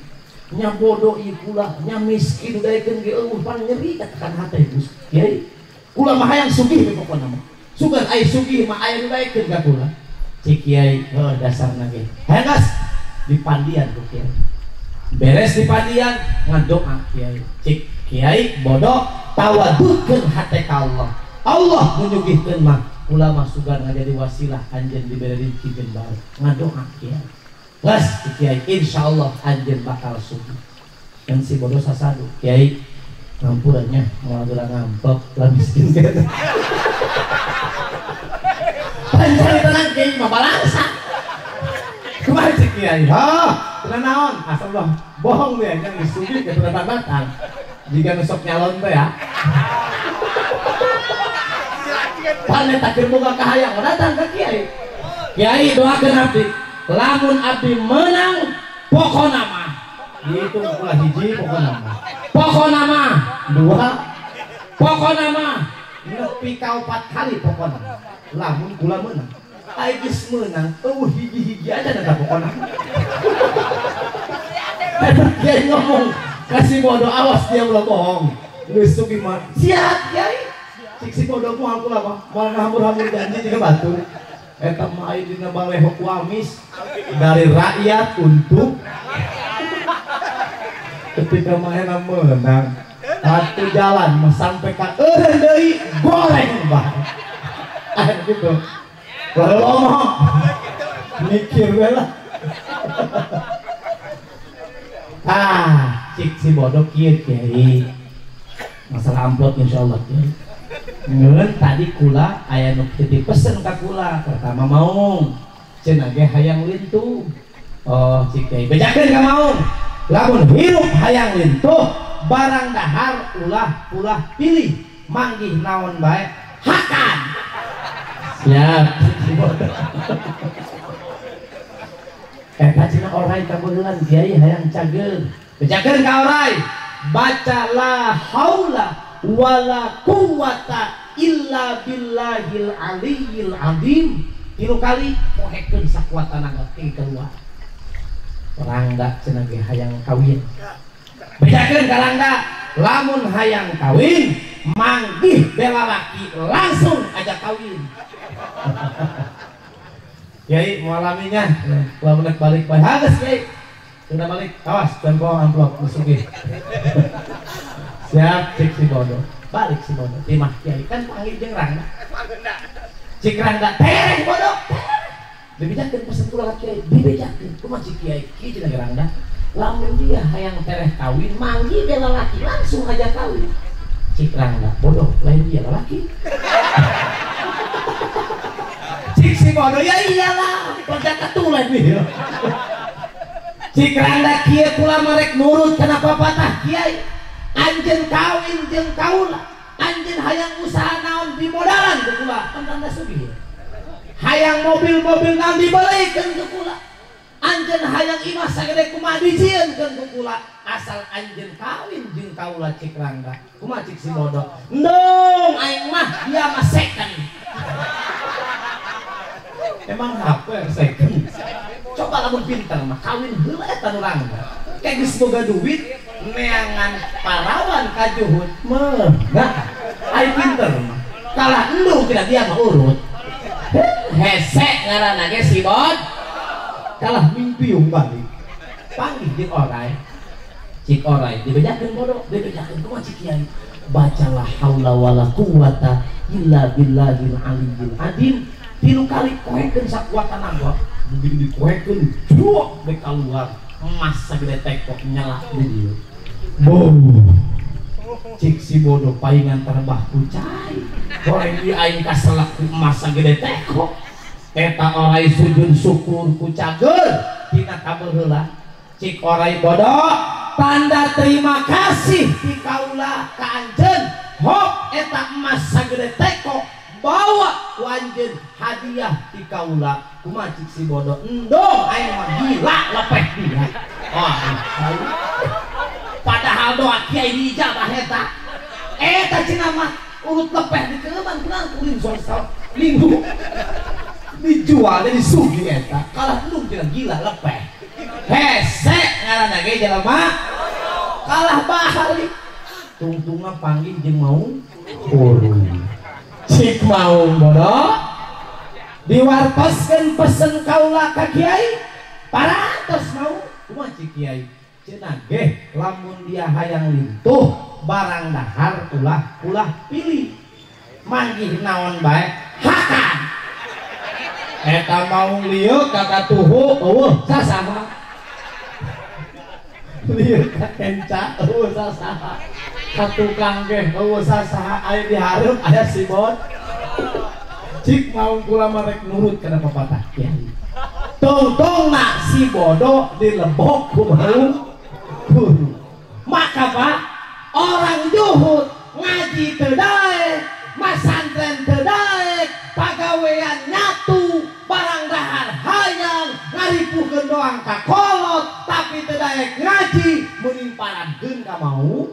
Nya bodoh ieu kula, nya miskin daekeun ge eueuh pan nyeri katakan hate Gus. Kiai, kula mah hayang sugih we pokona mah. Sugan aya sugih mah aya nu daekeun ka kula. Cik kiai, heuh dasarna ge. Hayang gas dipandian ku kiai. Beres dipandian ngadoa kiai. Cik kiai bodoh tawadudkeun hate ka Allah. Allah menyugihkeun mah Kula mah sugan ngajadi wasilah anjeun dibere rezeki jeung barokah. Ngadoa kiai. Geus kiai insyaallah anjeun bakal sugih. Dan si bodoh sasadu kiai ngampurannya moal geura ngamplop lah miskin kieu. Pancari tenang kiai mah balangsa. Kumaha cek kiai? Hah, tenang naon? Asal ulah bohong we nya geus sugih ke datang-datang. Jika nusok nyalon teh ya. Pane takir boga kahayang datang ka kiai. Kiai doakeun abdi. Lamun abdi menang pokona mah dihitung pula hiji pokona mah. Pokona mah dua, pokona mah nepi ka opat kali pokona. Lamun kula menang. Ai geus meunang eueuh hiji-hiji aja da pokona. Kiai ngomong kasih bodoh awas dia ulah bohong. Geus sugih mah siap kiai. Cik si bodoh moal kula mah moal ngahambur-hambur janji jiga batur. Eta mah aya dina baleho ku amis dari rakyat untuk ketika maena menang satu jalan mah sampai ka eureun deui goreng bae. Ah gitu. Baru mikir we lah. Ah, cik si bodoh kieu kiai. Masalah amplop insyaallah kiai. Ngeun tadi kula aya nu titip pesen ka kula pertama maung. Cenah ge hayang lintuh. Oh, cik kiai bejakeun ka maung. Lamun hirup hayang lintuh barang dahar ulah pilih manggih naon bae hakan. Siap si bodoh. Eta cenah orai kabeuleun kiai hayang cageur. Bejakeun ka orai baca la haula wala quwata illa billahil aliyil azim tilu kali poekeun sakuat tanaga ti keluar. Rangga cenah ge hayang kawin. Bejakeun ka Rangga lamun hayang kawin manggih bela laki langsung aja kawin. Kiai moal laminya lamun rek balik bae geus kiai. Sudah balik awas tempo amplop geus. Siap cik si bodoh balik si bodoh timah kiai kan panggil jeung Rangga. Cik Rangga tereh bodoh dibejakeun pesen kula ka kiai dibejakeun kumaha cik kiai kieu cenah Rangga lamun dia hayang tereh kawin manggih dia lalaki langsung aja kawin. Cik Rangga bodoh lain dia lalaki. Cik si bodoh ya iyalah kerja ketulan nih. Cik Rangga kieu kula marek nurut kenapa patah kiai. Anjeun kawin jeung kaula, anjeun hayang usaha naon dimodalan ku kula, kan tanda sugih. Hayang mobil-mobil naon dibelikeun ku kula. Anjeun hayang imah sagede kumaha dijieunkeun ku kula, asal anjeun kawin jeung kaula cik Rangga. Kumaha cik si bodoh? Endong aing mah dia mah second. Emang HP second. Coba lamun pinter mah kawin heula eta nu Rangga. Kayak geus boga duit neangan parawan kajuhut meh nah ai pinter mah kalah endung tidak dia mah urut hese ngaranna ge si bod kalah mimpiung balik panggih jeung orai cik orai dibejakeun bodoh dibejakeun kumaha cik kiai bacalah haula wala quwata illa billahil aliyyil azim tilu kali poekeun sakuat tanaga begitu dipoekeun juak bek keluar emas sagede tekok nyala di dieu. Boh. Cik si bodoh paingan terbah ku cai. Goreng ieu aing kaselak ku emas sagede tekok. Eta orai sujud syukur ku cager tina kabeheula. Cik orai bodoh tanda terima kasih ti kaula ka anjeun. Hop eta emas sagede tekok bawa ku anjeun hadiah ti kaula. Kumaha cik si bodoh endong aing mah gila lepeh dia. Oh, padahal doa kiai diijabah eta. Eta cenah mah urut lepeh dikeuman kunaon kuring sosok minggu dijual jadi sugih eta. Kalah endung cenah gila lepeh. Hese ngaranna ge jelema kalah balik. Tungtungna panggih jeung maung urung. Cik maung bodoh diwartoskeun pesen kaula ka kiai parantos mau kumaha cik kiai cenah geh lamun dia hayang lintuh barang dahar ulah pilih manggih naon bae hakan. Eta maung lieu ka katuhu eueuh sasaha. Lieu ka kenca eueuh sasaha. Ka tukang ge eueuh sasaha aya di hareup aya si bot. Cik maung kula mah rek nurut kana papatah kiai. Tungtungna si bodoh dilebok ku maung guru. Maka Pak, orang juhud ngaji teu daek, masantren teu daek, pagawean nyatu, barang dahar hayang, ngaripuhkeun doang ka kolot, tapi teu daek ngaji, meuning parankeun ka mau.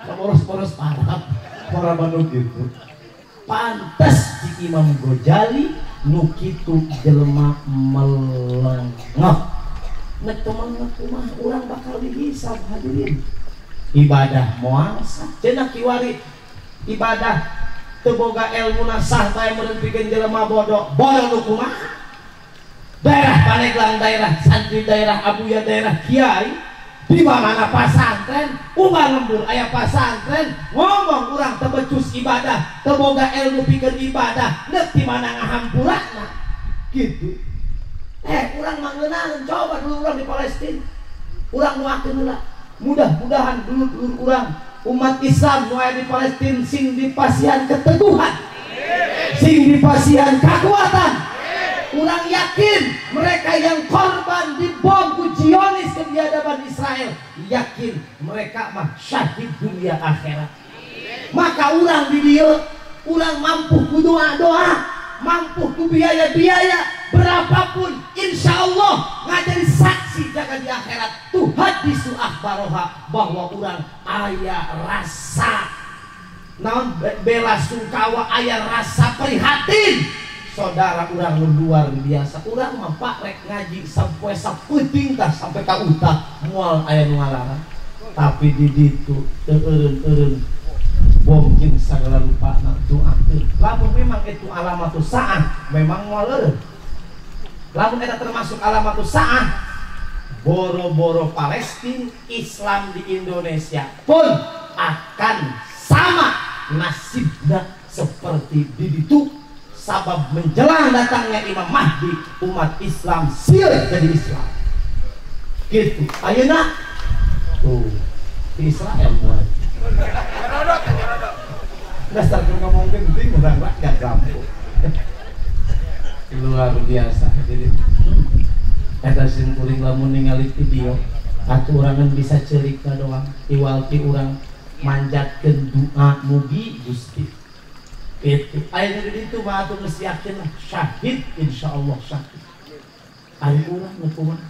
Kaboros-boros parah, para manu kitu. Pantes di Imam Ghazali nu kitu jelema melengah. Nek teu melengah kumaha urang bakal dihisab hadirin. Ibadah moal sah. Cenah kiwari ibadah teu boga elmuna sah bae meureun pikeun jelema bodoh. Bodoh nu kumaha? Daerah Pandeglang, daerah santri, daerah abuya, daerah kiai, di mana pasantren, ubah lembur aya pasantren, ngomong urang teu becus ibadah, teu boga ilmu pikeun ibadah, neuk di mana ngahampurana gitu. Urang mangeunaheun coba dulu urang di Palestina. Urang nuakeun heula. Mudah-mudahan dulur-dulur urang umat Islam nu aya di Palestina sing dipasihan keteguhan. Sing dipasihan kekuatan. Urang yakin mereka yang korban dibom ku Zionis kebiadaban Israel, yakin mereka mah syahid dunia akhirat. Maka urang di dieu, urang mampu ku doa-doa, mampu ku biaya-biaya berapapun, insya Allah ngajari saksi jaga di akhirat. Tuh hadisu akhbaroha bahwa urang aya rasa naon bela sungkawa, aya rasa prihatin. Saudara urang luar biasa, urang mah Pak rek ngaji sampai sapeuting tah sampai ka utak moal aya nu ngalarang. Tapi di ditu teu eureun-eureun bom jeung sagala rupana doakeun. Lamun memang itu alamatus saah, memang moal eureun. Lamun eta termasuk alamatus saah, boro-boro Palestina, Islam di Indonesia pun akan sama nasibnya seperti di ditu. Sabab menjelang datangnya Imam Mahdi, umat Islam sieun jadi Islam. Gitu. Ayeuna tuh di Israel mulai. Dasar ngomong penting urang rakyat kampung. Luar biasa. Jadi eta sim kuring lamun ningali video atuh urangan bisa ceurik doang, iwal ti urang manjatkeun doa mugi Gusti. Itu aya nu di ditu mah atuh geus yakin lah syahid, insyaallah syahid. Ari urang nu kumaha?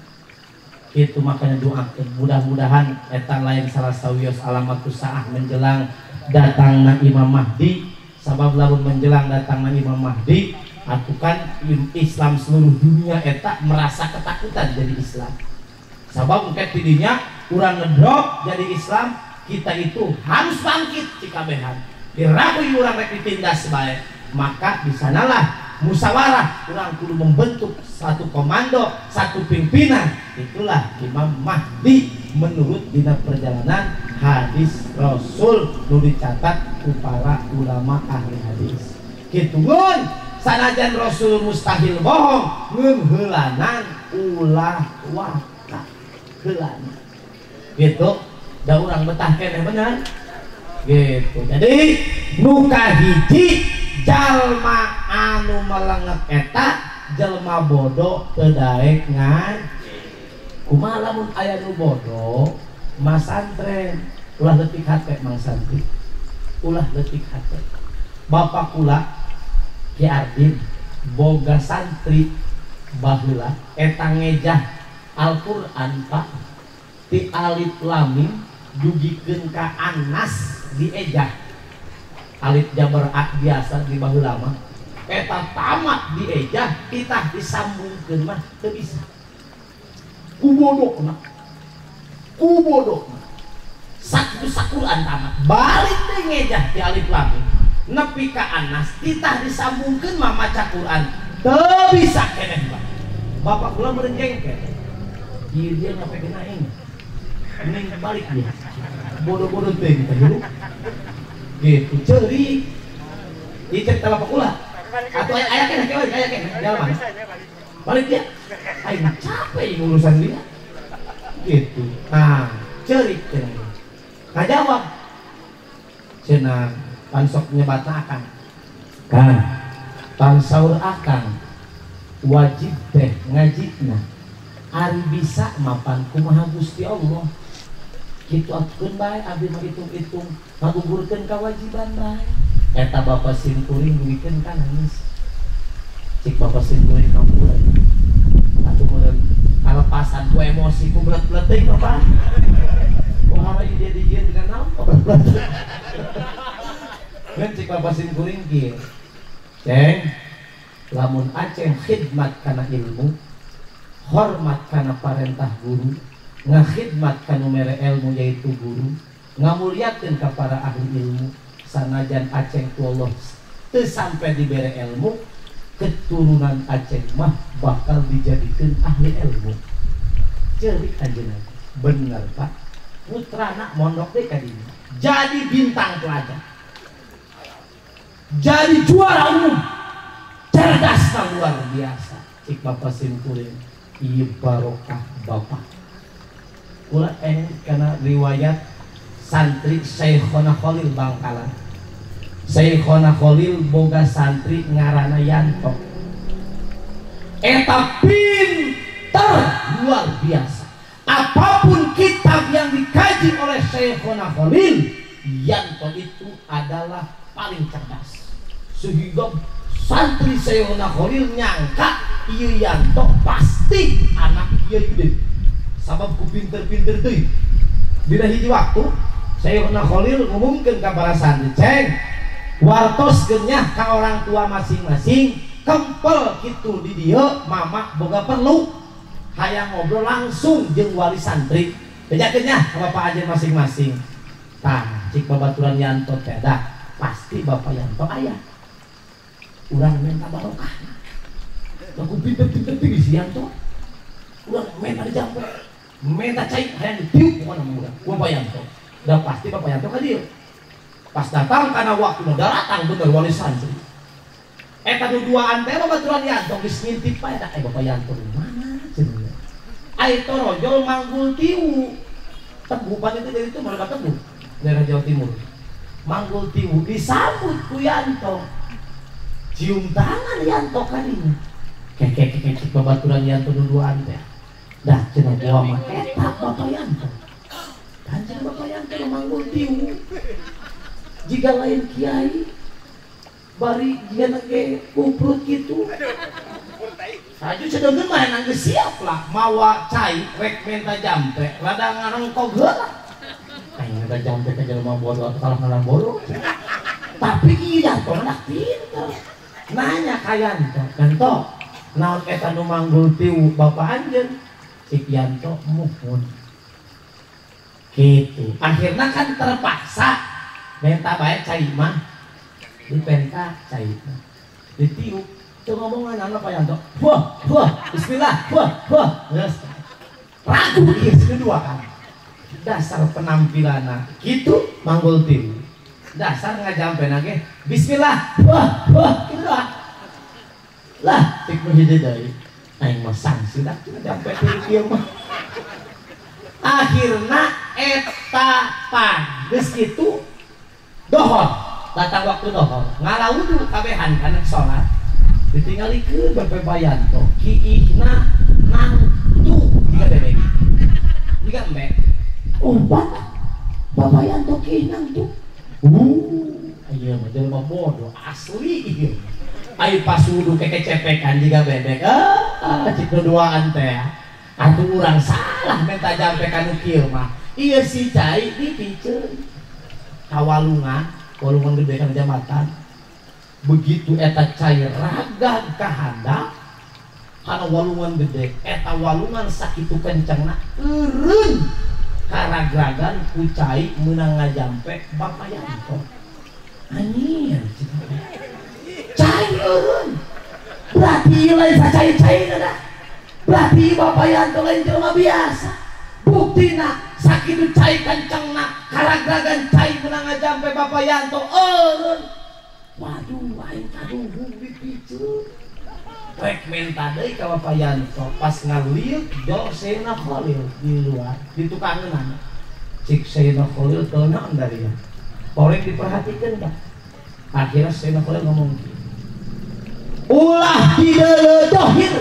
Itu makanya doakeun mudah-mudahan eta lain salah sawios alamatus saah menjelang datangna Imam Mahdi. Sabab lamun menjelang datangna Imam Mahdi, atuh kan Islam seluruh dunia eta merasa ketakutan jadi Islam. Sabab engke tidinya urang ngedrop jadi Islam, kita itu harus bangkit cikabehan. Dirabui urang rek ditindas bae, maka di sanalah musyawarah urang kudu membentuk satu komando, satu pimpinan. Itulah Imam Mahdi menurut dina perjalanan hadis Rasul nu dicatat ku para ulama ahli hadis. Kitu ngeun sanajan Rasul mustahil bohong, ngeun heulanan ulah waka heulanan. Gitu, da urang betah keneh bener. Gitu. Jadi nu kahiji jalma anu melenget eta jelma bodoh teu daek ngaji. Kumaha lamun aya nu bodoh masantren, ulah leutik hate mang santri. Ulah leutik hate. Bapak kula Ki Ardin boga santri baheula eta ngejah Al-Qur'an Pak ti alif lam mim dugikeun ka Anas diejah. Alif jabar a biasa di baheula mah eta tamat diejah titah disambungkeun mah teu bisa. Ku bodokna. Ku bodokna. Sakitu sakuran tamat. Balik teh ngejah ti alif lam mim nepi ka Anas titah disambungkeun mah maca Quran teu bisa keneh Pak. Bapak kula meureun jengkel. Ieu dia ngapekeun aing. Mending balik dia. Bodoh-bodoh teh kita dulu. Gitu ceurik. Ieu cek bapak kula. Atau aya keneh aya keneh jalan. Balik dia. Aing capek urusan dia. Gitu. Nah, ceurik cenah. Kajawab. Cenah pansok nyebatna akang. Kang, pansaur akang wajib teh ngajina. Ari bisa mapan kumaha Gusti Allah. Kitu atukeun bae abdi mah hitung-hitung ngagugurkeun kewajiban bae. Eta bapak simkuring duikeun ka nangis. Cik bapak simkuring kampura. Atuh meureun kalepasan ku emosi ku belet-belet teuing bapak. Wah, ide dijieun dengan naon belet-belet. Kan cik bapak simkuring kieu. Ceng, lamun aceng khidmat kana ilmu, hormat kana parentah guru, ngakhidmat kanu mere ilmu yaitu guru, ngamuliakeun ka para ahli ilmu, sanajan aceng ku Allah teu sampai dibere ilmu, keturunan aceng mah bakal dijadikeun ahli ilmu. Ceurik anjeunna. Bener Pak. Putrana mondok deui ka dinya. Jadi bintang pelajar. Jadi juara umum. Cerdas luar biasa. Cik bapak simkuring ieu barokah bapak. Kula karena riwayat santri Syekhona Khalil Bangkalan. Syekhona Khalil boga santri ngaranna Yanto. Eta pinter luar biasa. Apapun kitab yang dikaji oleh Syekhona Khalil, Yanto itu adalah paling cerdas. Sehingga santri Syekhona Khalil nyangka ieu Yanto pasti anak kiai gede. Sabab ku pinter-pinter teuing. Dina hiji waktu Syekhona Khalil ngumumkeun ka para santri, "Ceng, wartos genyah ka orang tua masing-masing, kempel kitu di dieu mama boga perlu hayang ngobrol langsung jeung wali santri. Bejakeun nyah ka bapak aja masing-masing." Tah, cik babaturan Yanto teh dah, pasti bapak Yanto aya. Urang minta barokah. Aku pinter-pinter tinggi si Yanto. Urang minta dijampe. Minta cai hayang ditiup pokona mah urang. Bapak Yanto. Dah pasti Bapak Yanto ka dieu. Pas datang karena waktu datang bener wali santri. Eta duduaan teh babaturan Yanto geus ngintip bae da Bapak Yanto di mana cenah. Ai torojol manggul tiwu. Tegupan itu dari itu mereka teguh daerah Jawa Timur. Manggul tiwu disambut ku Yanto. Cium tangan Yanto kadinya. Kekek babaturan Yanto duduaan teh. Dah cenah gua mah eta Bapak Yanto. Kanjeng Bapak Yanto manggul tiwu. Jika lain kiai bari jika ge kuprut kitu. Saju sedeungeun mah nang geus siap lah mawa cai rek menta jampe rada ngarengkog heula. Aing menta jampe ka jelema bodoh atuh kalah ngaran bodoh. Tapi ieu Yanto anak pinter. Nanya ka Yanto, "Yanto, naon eta nu manggul tiwu bapak anjeun?" Cik Yanto muhun. Gitu. Akhirna kan terpaksa menta bae cai mah. Dipenta cai mah. Ditiup. Teu ngomongan anak Pak Yanto. Wah, wah, bismillah, wah, wah. Geus. Ragu ieu kedua kan. Dasar penampilanna kitu manggul tiwu. Dasar ngajampena ge bismillah, wah, wah, kitu doa. Lah, cik nu hiji deui. Aing mah sangsi dah cenah jampe tilu kieu mah. Akhirna eta pan geus kitu dohor, datang waktu dohor, ngalawudu kabehan kana salat. Ditinggalikeun Bapak Yanto, kiihna nangtu jiga bebek. Jiga embe. Oh, Bapak. Bapak Yanto kiih nangtu. Ieu mah jelema bodoh asli ieu. Ai pas wudu kekecepekan jiga bebek. Ah, cik duaan teh. Atuh urang salah minta jampe ka nu kieu mah. Ieu si cai dipiceun ka walungan, walungan gede kana jambatan. Begitu eta cai ragag ka handap kana walungan gede, eta walungan sakitu kencengna eureun karagragan ku cai meunang ngajampe Bapak Yanto. Anjir, cai eureun. Berarti lain sacai-caina dah. Berarti Bapak Yanto lain jelema biasa. Buktina sakitu cai kencengna karagragan cai meunang ngajampe Bapak Yanto eureun. Waduh, aing kaduhung. Embung dipiceun. Rek menta deui ka Bapak Yanto pas ngalieuk do Sayyidina Khalil di luar di tukangeunana. Cik Sayyidina Khalil teu naon dari ya. Korek diperhatikeun dah. Akhirnya Sayyidina Khalil ngomong kieu. Ulah dideuleu dohir.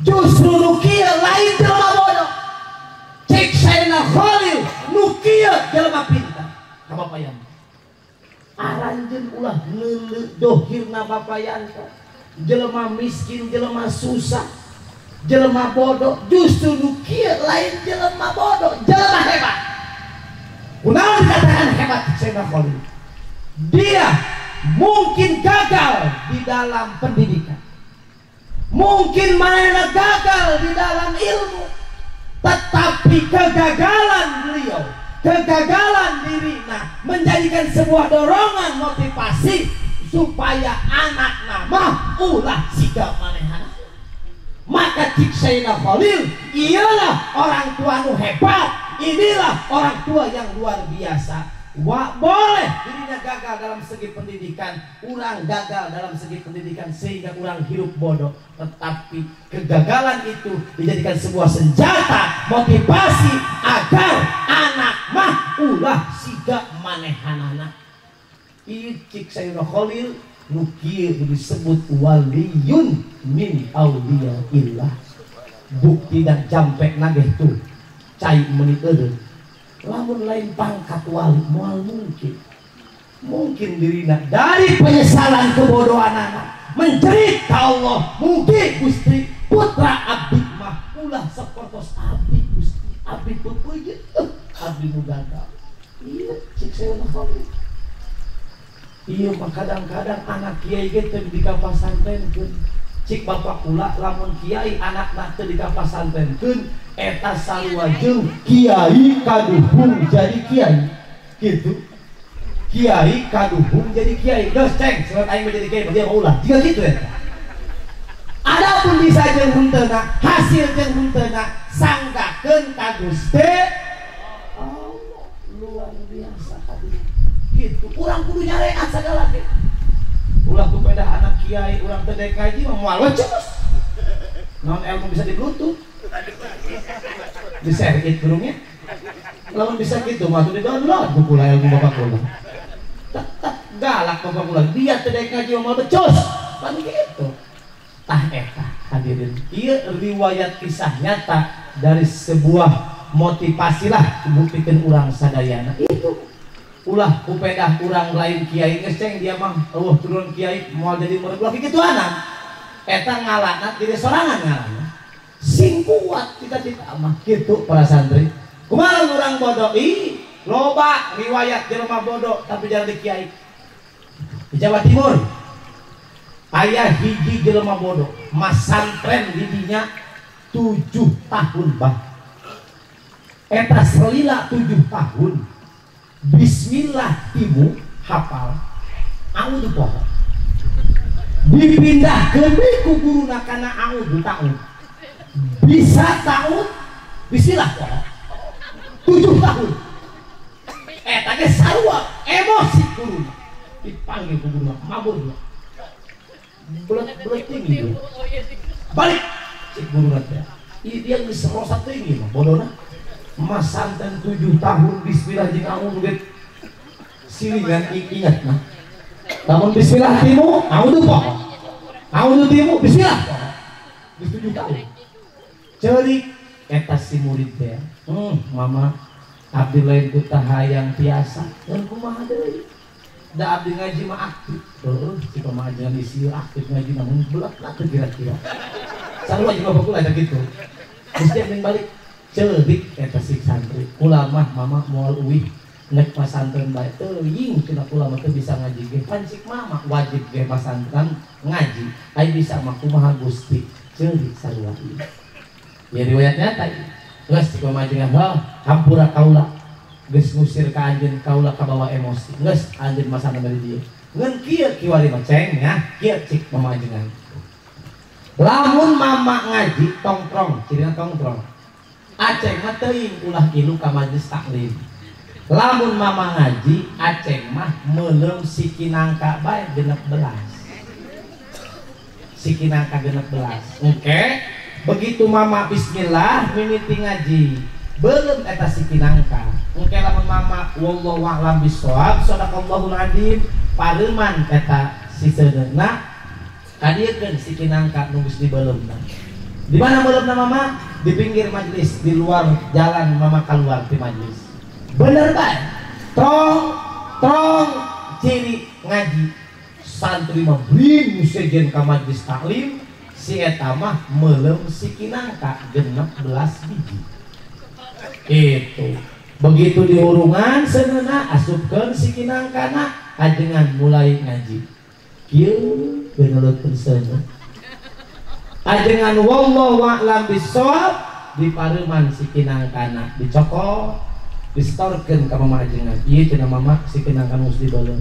Justru nu kieu lain jelema bodoh. Cik Sayyidina Khalil nu kieu jelema pintar. Ka Bapak Yanto. Aranjeun ulah neuleu dohirna Bapak Yanto. Jelema miskin, jelema susah, jelema bodoh, justru nu kieu lain jelema bodoh, jelema hebat. Kunaon dikatakan hebat Sayyidina Khalil? Dia mungkin gagal di dalam pendidikan, mungkin manehna gagal di dalam ilmu, tetapi kegagalan beliau, kegagalan dirina menjadikan sebuah dorongan motivasi supaya anak mah ulah siga manehna. Maka cik Sayyidina Khalil, ialah orang tua nu hebat, inilah orang tua yang luar biasa. Wah, boleh dirinya gagal dalam segi pendidikan, orang gagal dalam segi pendidikan sehingga orang hidup bodoh, tetapi kegagalan itu dijadikan sebuah senjata motivasi agar anak mah ulah siga manehanana. Ieu cik Sayyidina Khalil nu kieu disebut waliyun min auliyaillah. Bukti dan jampek nageh tuh cai meuni eureun. Lamun lain pangkat wali moal mungkin. Mungkin dirina dari penyesalan kebodohan anak menjerit ka Allah, mugi Gusti putra abdi mah ulah sapertos abdi Gusti, abdi peupeuyeuh, abdi nu gagal. Ieu cik Sayyidina Khalil. Ieu mah kadang-kadang anak kiai ge teu dikapasantrenkeun. Cik bapak kula lamun kiai anakna teu dikapasantrenkeun eta sarua jeung kiai kaduhung jadi kiai. Gitu. Kiai kaduhung jadi kiai. Geus ceng, surat aing jadi kiai dia mah ulah. Jiga kitu eta. Adapun bisa jeung henteuna, hasil jeung henteuna sanggakeun ka Gusti Allah. Luar biasa hadirin. Gitu. Urang kudu nyareat sagala ge. Ulah ku pedah anak kiai, urang teu dek ngaji mah moal becus. Naon ilmu bisa diblutuh. Di-share burungnya. Lamun bisa kitu mah tuh di-download ku kula ilmu bapak kula. Tetep galak bapak kula, dia teu dek ngaji mah moal becus. Pan kitu. Tah eta hadirin. Ieu riwayat kisah nyata dari sebuah motivasi lah buktikan urang sadayana. Itu ulah kupedah urang lain kiai geus ceng dia mah eueuh turun kiai moal jadi murid ulah kitu anak. Eta ngalana diri sorangan ngalana. Sing kuat cita-cita mah kitu para santri. Kumaha urang bodoh ih loba riwayat jelema bodoh tapi jadi kiai. Di Jawa Timur aya hiji jelema bodoh masantren di dinya 7 tahun bah. Eta selila 7 tahun. Bismillah timu hafal a'udzu poho dipindahkeun deui ku guruna kana a'udzu ta'ud bisa ta'ud bismillah poho 7 tahun eta ge sarua emosi guruna dipanggil ku guruna mabur dia belet-belet tinggi balik cik guruna teh ieu dia geus rosa tinggi mah bodona masanten 7 tahun bismillah jeung a'udzu ge silingan ingat nah. Lamun bismillah timu a'udzu poho. A'udzu timu bismillah poho. Geus 7 tahun. Ceurik eta si murid teh. Mama abdi lain ku hayang tiasa. Ngan kumaha deui? Da abdi ngaji mah aktif. Heueuh, si pamajikan isi aktif ngaji namun belet lah teu kira-kira. Sarua jeung bapak kula kitu. Geus dia balik ceurik eta si santri. Kula mah mama moal uih nek pasantren bae teuing cenah kula mah teu bisa ngaji ge. Pan cik mama wajib ge pasantren ngaji. Ai bisa mah kumaha Gusti. Ceurik sarua ieu. Ya riwayat nyata ieu. Geus cik pamajikan heuh hampura kaula. Geus ngusir ka anjeun kaula kabawa emosi. Geus anjeun masana bari dieu. Ngan kieu kiwari mah ceng nya, kieu cik pamajikan. Lamun mama ngaji tongkrong, cirina tongkrong. Aceng mah teuing ulah ilu ka majelis taklim. Lamun mama ngaji aceng mah meuleum siki nangka bae 16. Siki nangka 16. Oke. Begitu mama bismillah mimiti ngaji, beuleum eta siki nangka. Engke lamun mama wallahu a'lam bissawab, shadaqallahul adzim, pareuman eta si seuneuna kadiekeun siki nangka nu geus dibeuleumna. Di mana beuleumna mama? Di pinggir majelis, di luar jalan mama keluar di majelis. Bener bae. Trong trong ciri ngaji santri mah bring sejen ka majelis taklim, si eta mah meuleum siki nangka 16 biji. Itu. Begitu diurungan seuneuna asupkeun siki nangkana ajengan mulai ngaji. Kieu beuneleutkeun seuneu. Ajengan wallahu a'lam bissawab dipareuman siki nangkana dicokot distorkeun ka mama ajengan. Ieu cenah mama siki nangka nu geus dibeuleum.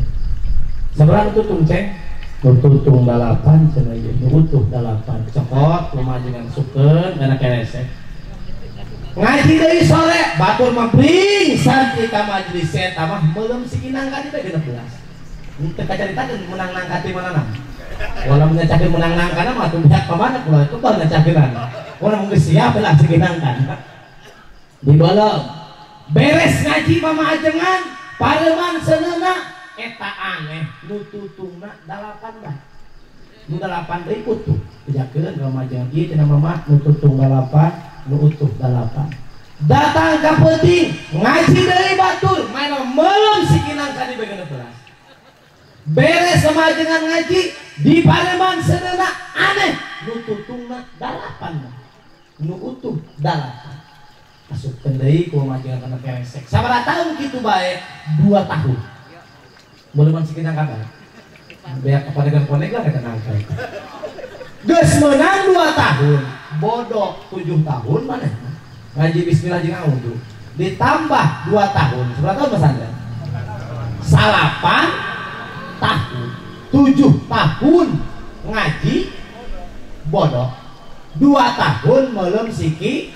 Sabaraha tutung ceng? Nu tutung 8 cenah ieu, nu utuh 8. Cokot mama ajengan sukeun kana keresek. Ngaji deui sore batur mah bring santri ka majelis eta mah meuleum siki nangka di 16. Teu kacaritakeun menang nangka ti manana. Walau nyacakeun menang nangkana mah atuh pihak ka mana kula itu bae nyacakeunana. Urang geus siap lah siki nangka. Dibeuleum. Beres ngaji mama ajengan pareuman seuneuna eta aneh nu tutungna 8 bae. Nu 8 deui utuh. Bejakeun ka mama ajengan ieu cenah mama nu tutung 8 nu utuh 8. Datang ka peuting ngaji deui batur maena meuleum siki nangka di 16. Beres sama ajengan ngaji di pareman seuneuna aneh nu tutungna 8 nu utuh 8. Asupkeun deui ku mama ajengan kana keresek. Sabaraha tahun kitu bae? 2 tahun. Meuleum siki nangka bae. Beak kepanegan-panegan lah kata nangka. Geus meunang 2 tahun, bodoh 7 tahun mana? Ngaji bismillah jeung audu. Ditambah 2 tahun. Sabaraha tahun Mas Andra? 8 tahun. 7 tahun ngaji bodoh. 2 tahun meuleum siki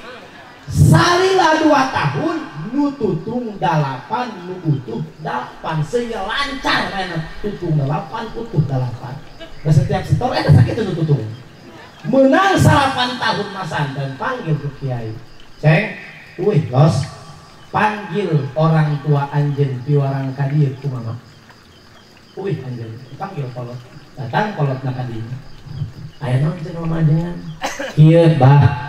salila 2 tahun nu tutung 8 nu utuh 8 sehingga lancar mainan tutung 8 utuh 8. Nah, setiap setor eta sakitu nu tutung. Menang 8 tahun masanten panggil ke kiai. Ceng, wih los, panggil orang tua anjeun piwarang ka dieu ku mama. Wih anjeun, panggil kolot. Datang kolotna ka dieu. Aya naon cenah mama ajengan? Kieu bah.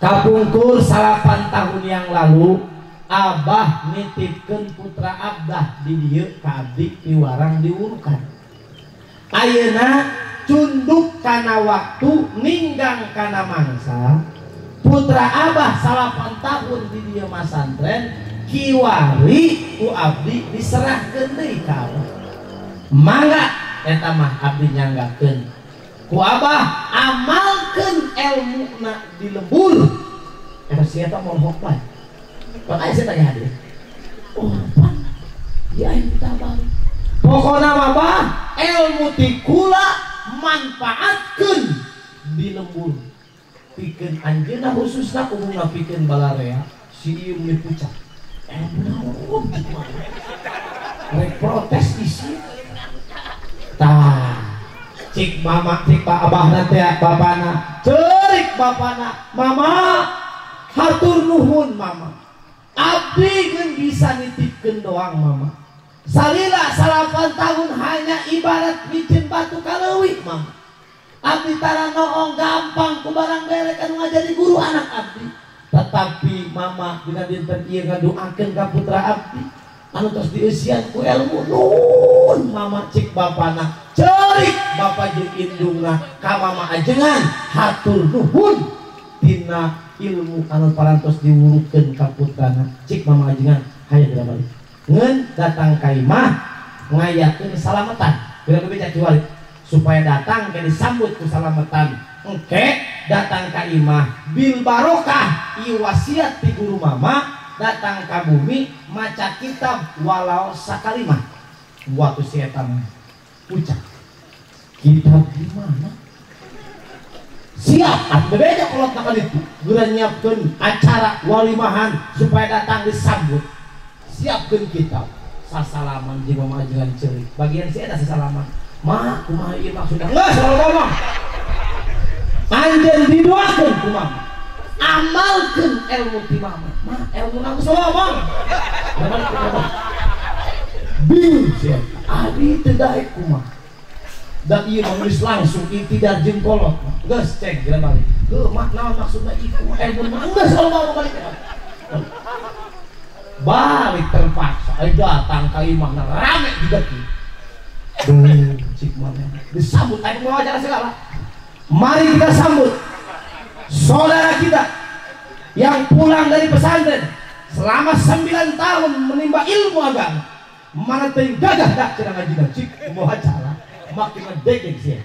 Kapungkur 8 tahun yang lalu abah nitipkeun putra abah di dieu ka abdi piwarang diurukan. Ayeuna cunduk kana waktu ninggang kana mangsa putra abah 8 tahun di dieu masantren kiwari ku abdi diserahkeun deui ka abah. Mangga eta mah abdi nyanggakeun ku abah amalkeun elmuna di lembur. Eta si eta molhok bae. Makanya saya tanya hadir. Oh, pan. Ya minta balik. Pokona mah bah ilmu ti kula manfaatkeun di lembur. Pikeun anjeunna khususna umumna pikeun balarea si ieu meuni pucat. Ilmu naon? Rek protes isi. Tah. Cik mama, cik pak abahna teh bapana, cerik bapana, mama hatur nuhun mama. Abdi geun bisa nitipkeun doang mama. Salila 8 tahun hanya ibarat micin batu kaleuwi mama. Abdi tara noong gampang ku barang berek anu ngajari guru anak abdi. Tetapi mama dina dinten ieu ngadoakeun ka putra abdi anu tos dieusian ku ilmu nun mama cik bapana. Cerik bapa jeung indungna ka mama ajengan hatur nuhun tina ilmu anu parantos diwurukeun ka putrana. Cik mama ajengan hayu geura balik. Ngeun datang ka imah ngayakeun salamatan. Geura bebeja kiwari supaya datang ke disambut ku salamatan. Engke datang ka imah bil barokah ieu wasiat ti guru mama datang ka bumi maca kitab walau sakalimah. Waktu si eta ucap kitab gimana? Siap, berbeda kalau takkan itu. Geura nyiapkeun acara walimahan supaya datang disambut. Siapkeun kitab. Sasalaman jeung mama ajengan ceurik. Bagian si eta sasalaman. Ma, kumaha ieu maksudna? Geus ngomong. Anjeun didoakeun ku mama. Amalkeun ilmu ti mama. Ma, ilmu na geus ngomong. Bingung sia. Ari teu daek kumaha. Da ieu mah geus langsung itidar jeung kolot. Geus cek geura balik. Heuh, mak naon maksudna ieu kumaha ilmu mah geus ngomong balik. Balik terpaksa, datang ka imahna rame juga ki. Duh, cik mana disambut ayo mau acara segala. Mari kita sambut saudara kita yang pulang dari pesantren selama 9 tahun menimba ilmu agama. Mana teuing gagah dak cenah ngajina cik mau acara makin ngedegek sih.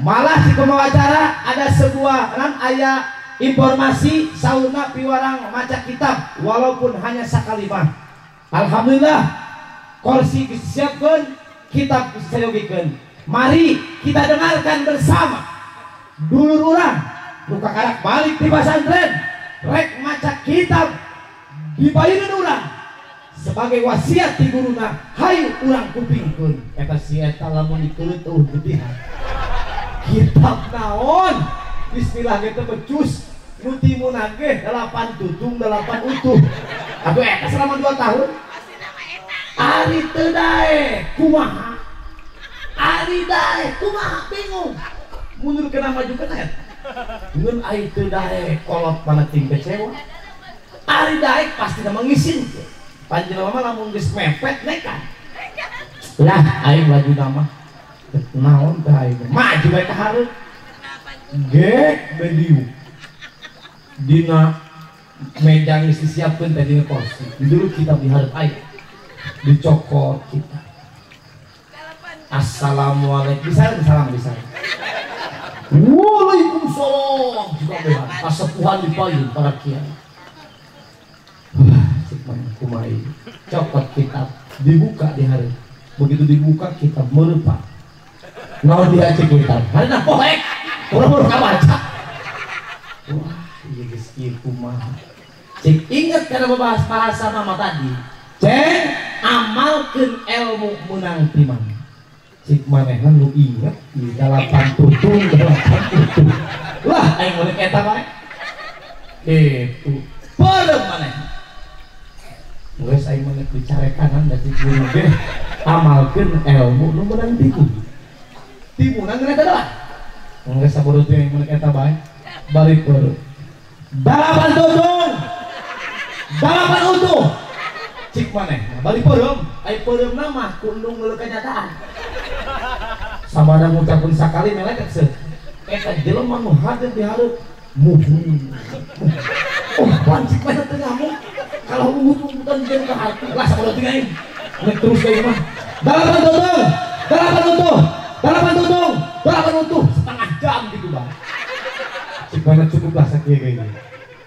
Malah si pembawa acara ada sebuah kan aya informasi sauna piwarang maca kitab walaupun hanya sakalimah. Alhamdulillah kursi disiapkan, kitab disayogikeun. Mari kita dengarkan bersama. Dulur urang nu kakarak balik di pesantren rek maca kitab dibayuneun urang sebagai wasiat ti guruna, hayu urang kupingkeun. Eta si eta lamun dikeuleut eueuh getihan. Kitab naon? Bismillah kita becus nu timunna ge 8 tutung 8 utuh. Atuh eta selama 2 tahun. Ari teu daek kumaha? Ari daek kumaha bingung. Mundur kena maju kena eta. Ngeun ari teu daek kolot mana ting kecewa. Ari daek pasti mengisin. Panjenengan mah lamun geus mepet nekat. Lah aing laju nama. Naon teh aing maju bae ka hareup. Gek bediu dina meja geus disiapkeun teh dina kursi. Dulu kita di hareup aing dicokot kita. Assalamualaikum. Bisa salam bisa. Waalaikumsalam. Juga behan kasepuhan di payun para kiai. Wah, cik mana kumaha cokot kitab dibuka di hareup. Begitu dibuka kitab merepak. Naon dia cek kitab? Harina poek. Pura-pura kabaca. Wah, ieu geus ieu kumaha. Cik inget kana membahas bahasa mama tadi. Ceng amalkeun ilmu meunang ti mana. Cik manehna nu inget ieu 8 tutung 8 utuh. Lah aing meunang eta bae. Kitu. Peureum manehna. Geus aing meunang dicarekanan da cik guru ge amalkeun ilmu nu meunang ti guru. Timunan eta lah. Nggak sabodo teh yang menek eta bae. Balik baru. 8 tutung. 8 utuh. Cik maneh. Balik peureum. Ai peureumna mah kundung ngeuleuh kenyataan. Sabada ngucapkeun sakali melek seuh. Eta jelema nu hadir di hareup muhun. Oh, pancik maneh teu ngamuk. Kalau ungut-ungutan jeung ka hati lah sabodo teh aing. Nek terus deui mah. 8 tutung. 8 utuh. 8 tutung, 8 utuh, setengah jam gitu bang. Cik cukuplah sakieu ge.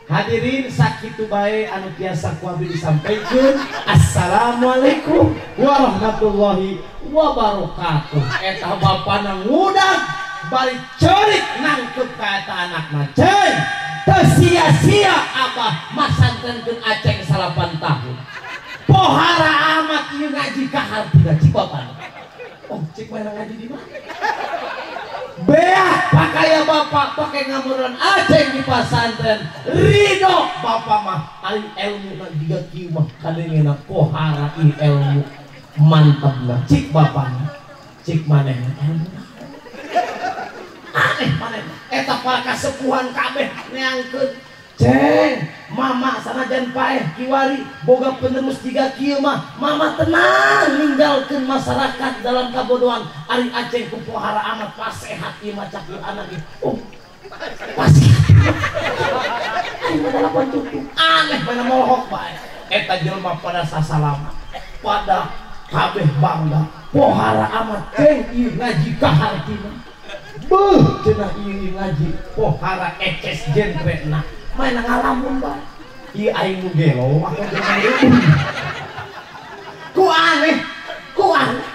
Hadirin sakitu bae anu tiasa ku abdi disampaikan. Assalamualaikum warahmatullahi wabarakatuh. Eta bapana ngudag bari ceurik nangkep ka eta anakna. Ceuy, teu sia-sia abah masantrenkeun Aceng 8 tahun. Pohara amat ieu ngaji ka hartina cik bapana. Oh, cik mana ngaji di mana? Beah pakaya bapak pakai ngamuran Aceng di pesantren. Ridho bapak mah ari ilmu na jiga kieu mah kadengena pohara ieu ilmu mantapna cik bapana. Cik manehna ilmu aneh manehna eta para kasepuhan kabeh neangkeun. Ceng, mama sanajan paeh kiwari boga penerus jiga kieu mah mama tenang ninggalkeun masyarakat dalam kabodohan. Ari Aceng ku pohara amat pasehat ieu mah cakil anak ieu. Oh, pasehat. Ari mah dalapan tutup. Aneh mana molohok bae. Eta jelema pada sasalama, pada kabeh bangga. Pohara amat ceng ieu ngaji ka hartina. Beuh cenah ieu ngaji pohara eces jentrena. Main ngalamun bae. Ieu aing nu gelo aku ku aneh, ku aneh.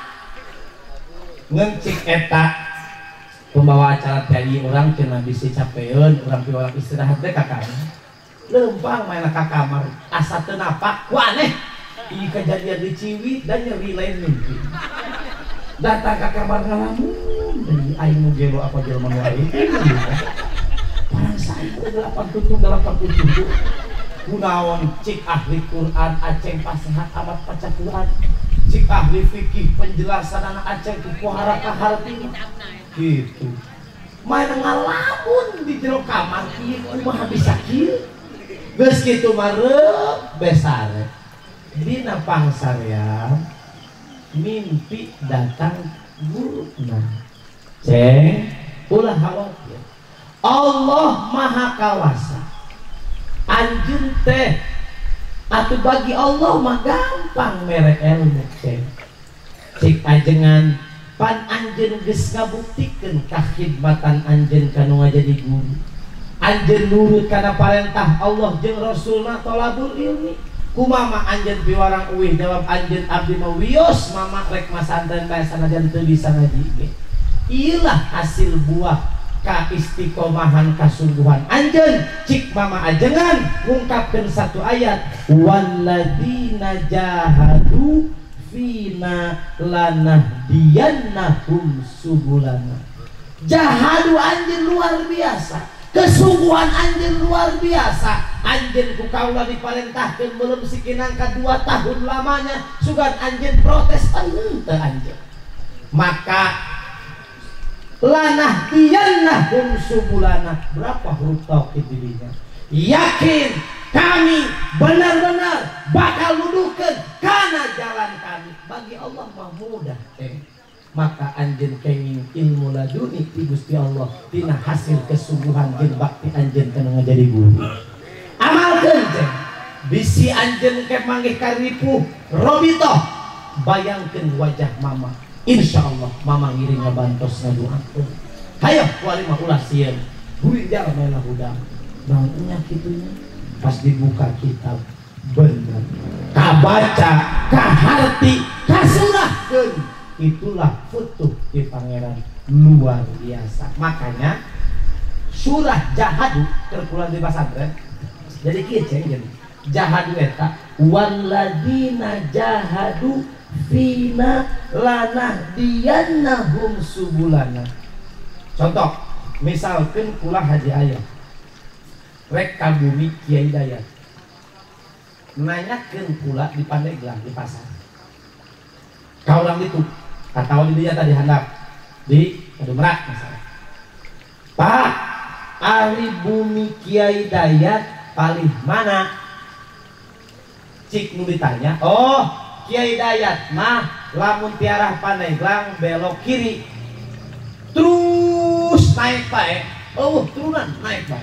Ngencik eta pembawa acara teh urang cenah bisi capeun, urang piwarang istirahat teh kakak. Lempang main ka kamar asa teu napak ku aneh. Ieu kejadian di Ciwit dan nyeri lain mimpi. Datang ka kamar ngalamun deui aing nu gelo apa jelema nu aing. Barang sae 8 tutup 8 tutup. Kunaon cik ahli Quran aceng pasehat amat baca Quran. Cik ahli fikih penjelasan anak aceng ku pohara ka hartina. Gitu. Main ngalamun di jero kamar ieu kumaha bisa kieu. Geus kitu mah reup besare. Dina pangsarean mimpi datang guruna. Ceng ulah khawatir. Allah Maha Kawasa. Anjeun teh atuh bagi Allah mah gampang mere ilmu ceng. Cik ajengan pan anjeun geus ngabuktikeun kakhidmatan anjeun kanu ngajadi guru. Anjeun nurut kana parentah Allah jeung Rasulna tolabul ilmi. Kumaha anjeun piwarang uwih jawab anjeun abdi mah wios mama rek masantren bae sanajan teu bisa ngaji ge. Ieulah hasil buah ka istiqomahan kasungguhan anjeun. Cik mama ajengan ngungkapkeun satu ayat walladzina jahadu fina lanahdiyannahum subulana. Jahadu anjeun luar biasa, kesungguhan anjeun luar biasa. Anjeun ku kaula diparentahkeun belum sikinangka 2 tahun lamanya sugan anjeun protes henteu anjeun. Maka lanahdiyannahum subulana, berapa huruf taukid dirinya. Yakin kami benar-benar bakal nuduhkeun kana jalan kami. Bagi Allah mah mudah Maka anjeun kenging ilmu laduni ti Gusti Allah tina hasil kesungguhan jeung bakti anjeun kana ngajadi guru. Amalkeun ceng. Bisi anjeun ke manggih karipuh robitoh, bayangkeun wajah mama. Insyaallah mama ngiring ngabantos ngadoakeun. Hayo kuari mah ulah sieun. Buri jalan malah hudang. Naon nya kitunya? Pas dibuka kitab bener. Kabaca, kaharti, kasurahkeun. Itulah futuh di pangeran luar biasa. Makanya surah Jahadu terpulang di pesantren. Jadi kieu ceng jadi. Jahadu eta walladzina jahadu fina lanahdiyannahum subulana. Contoh, misalkan kula Haji Ayah rek ka bumi Kiai Dayat. Nanyakeun kula di Pandeglang di pasar. Ka urang ditu, atau di dinya tadi handap di Merak misalnya. Pak, ahli bumi Kiai Dayat palih mana? Cik nu ditanya, oh Kiai Dayat mah lamun tiarah Pandeglang belok kiri terus naik bae, oh turunan naik bae.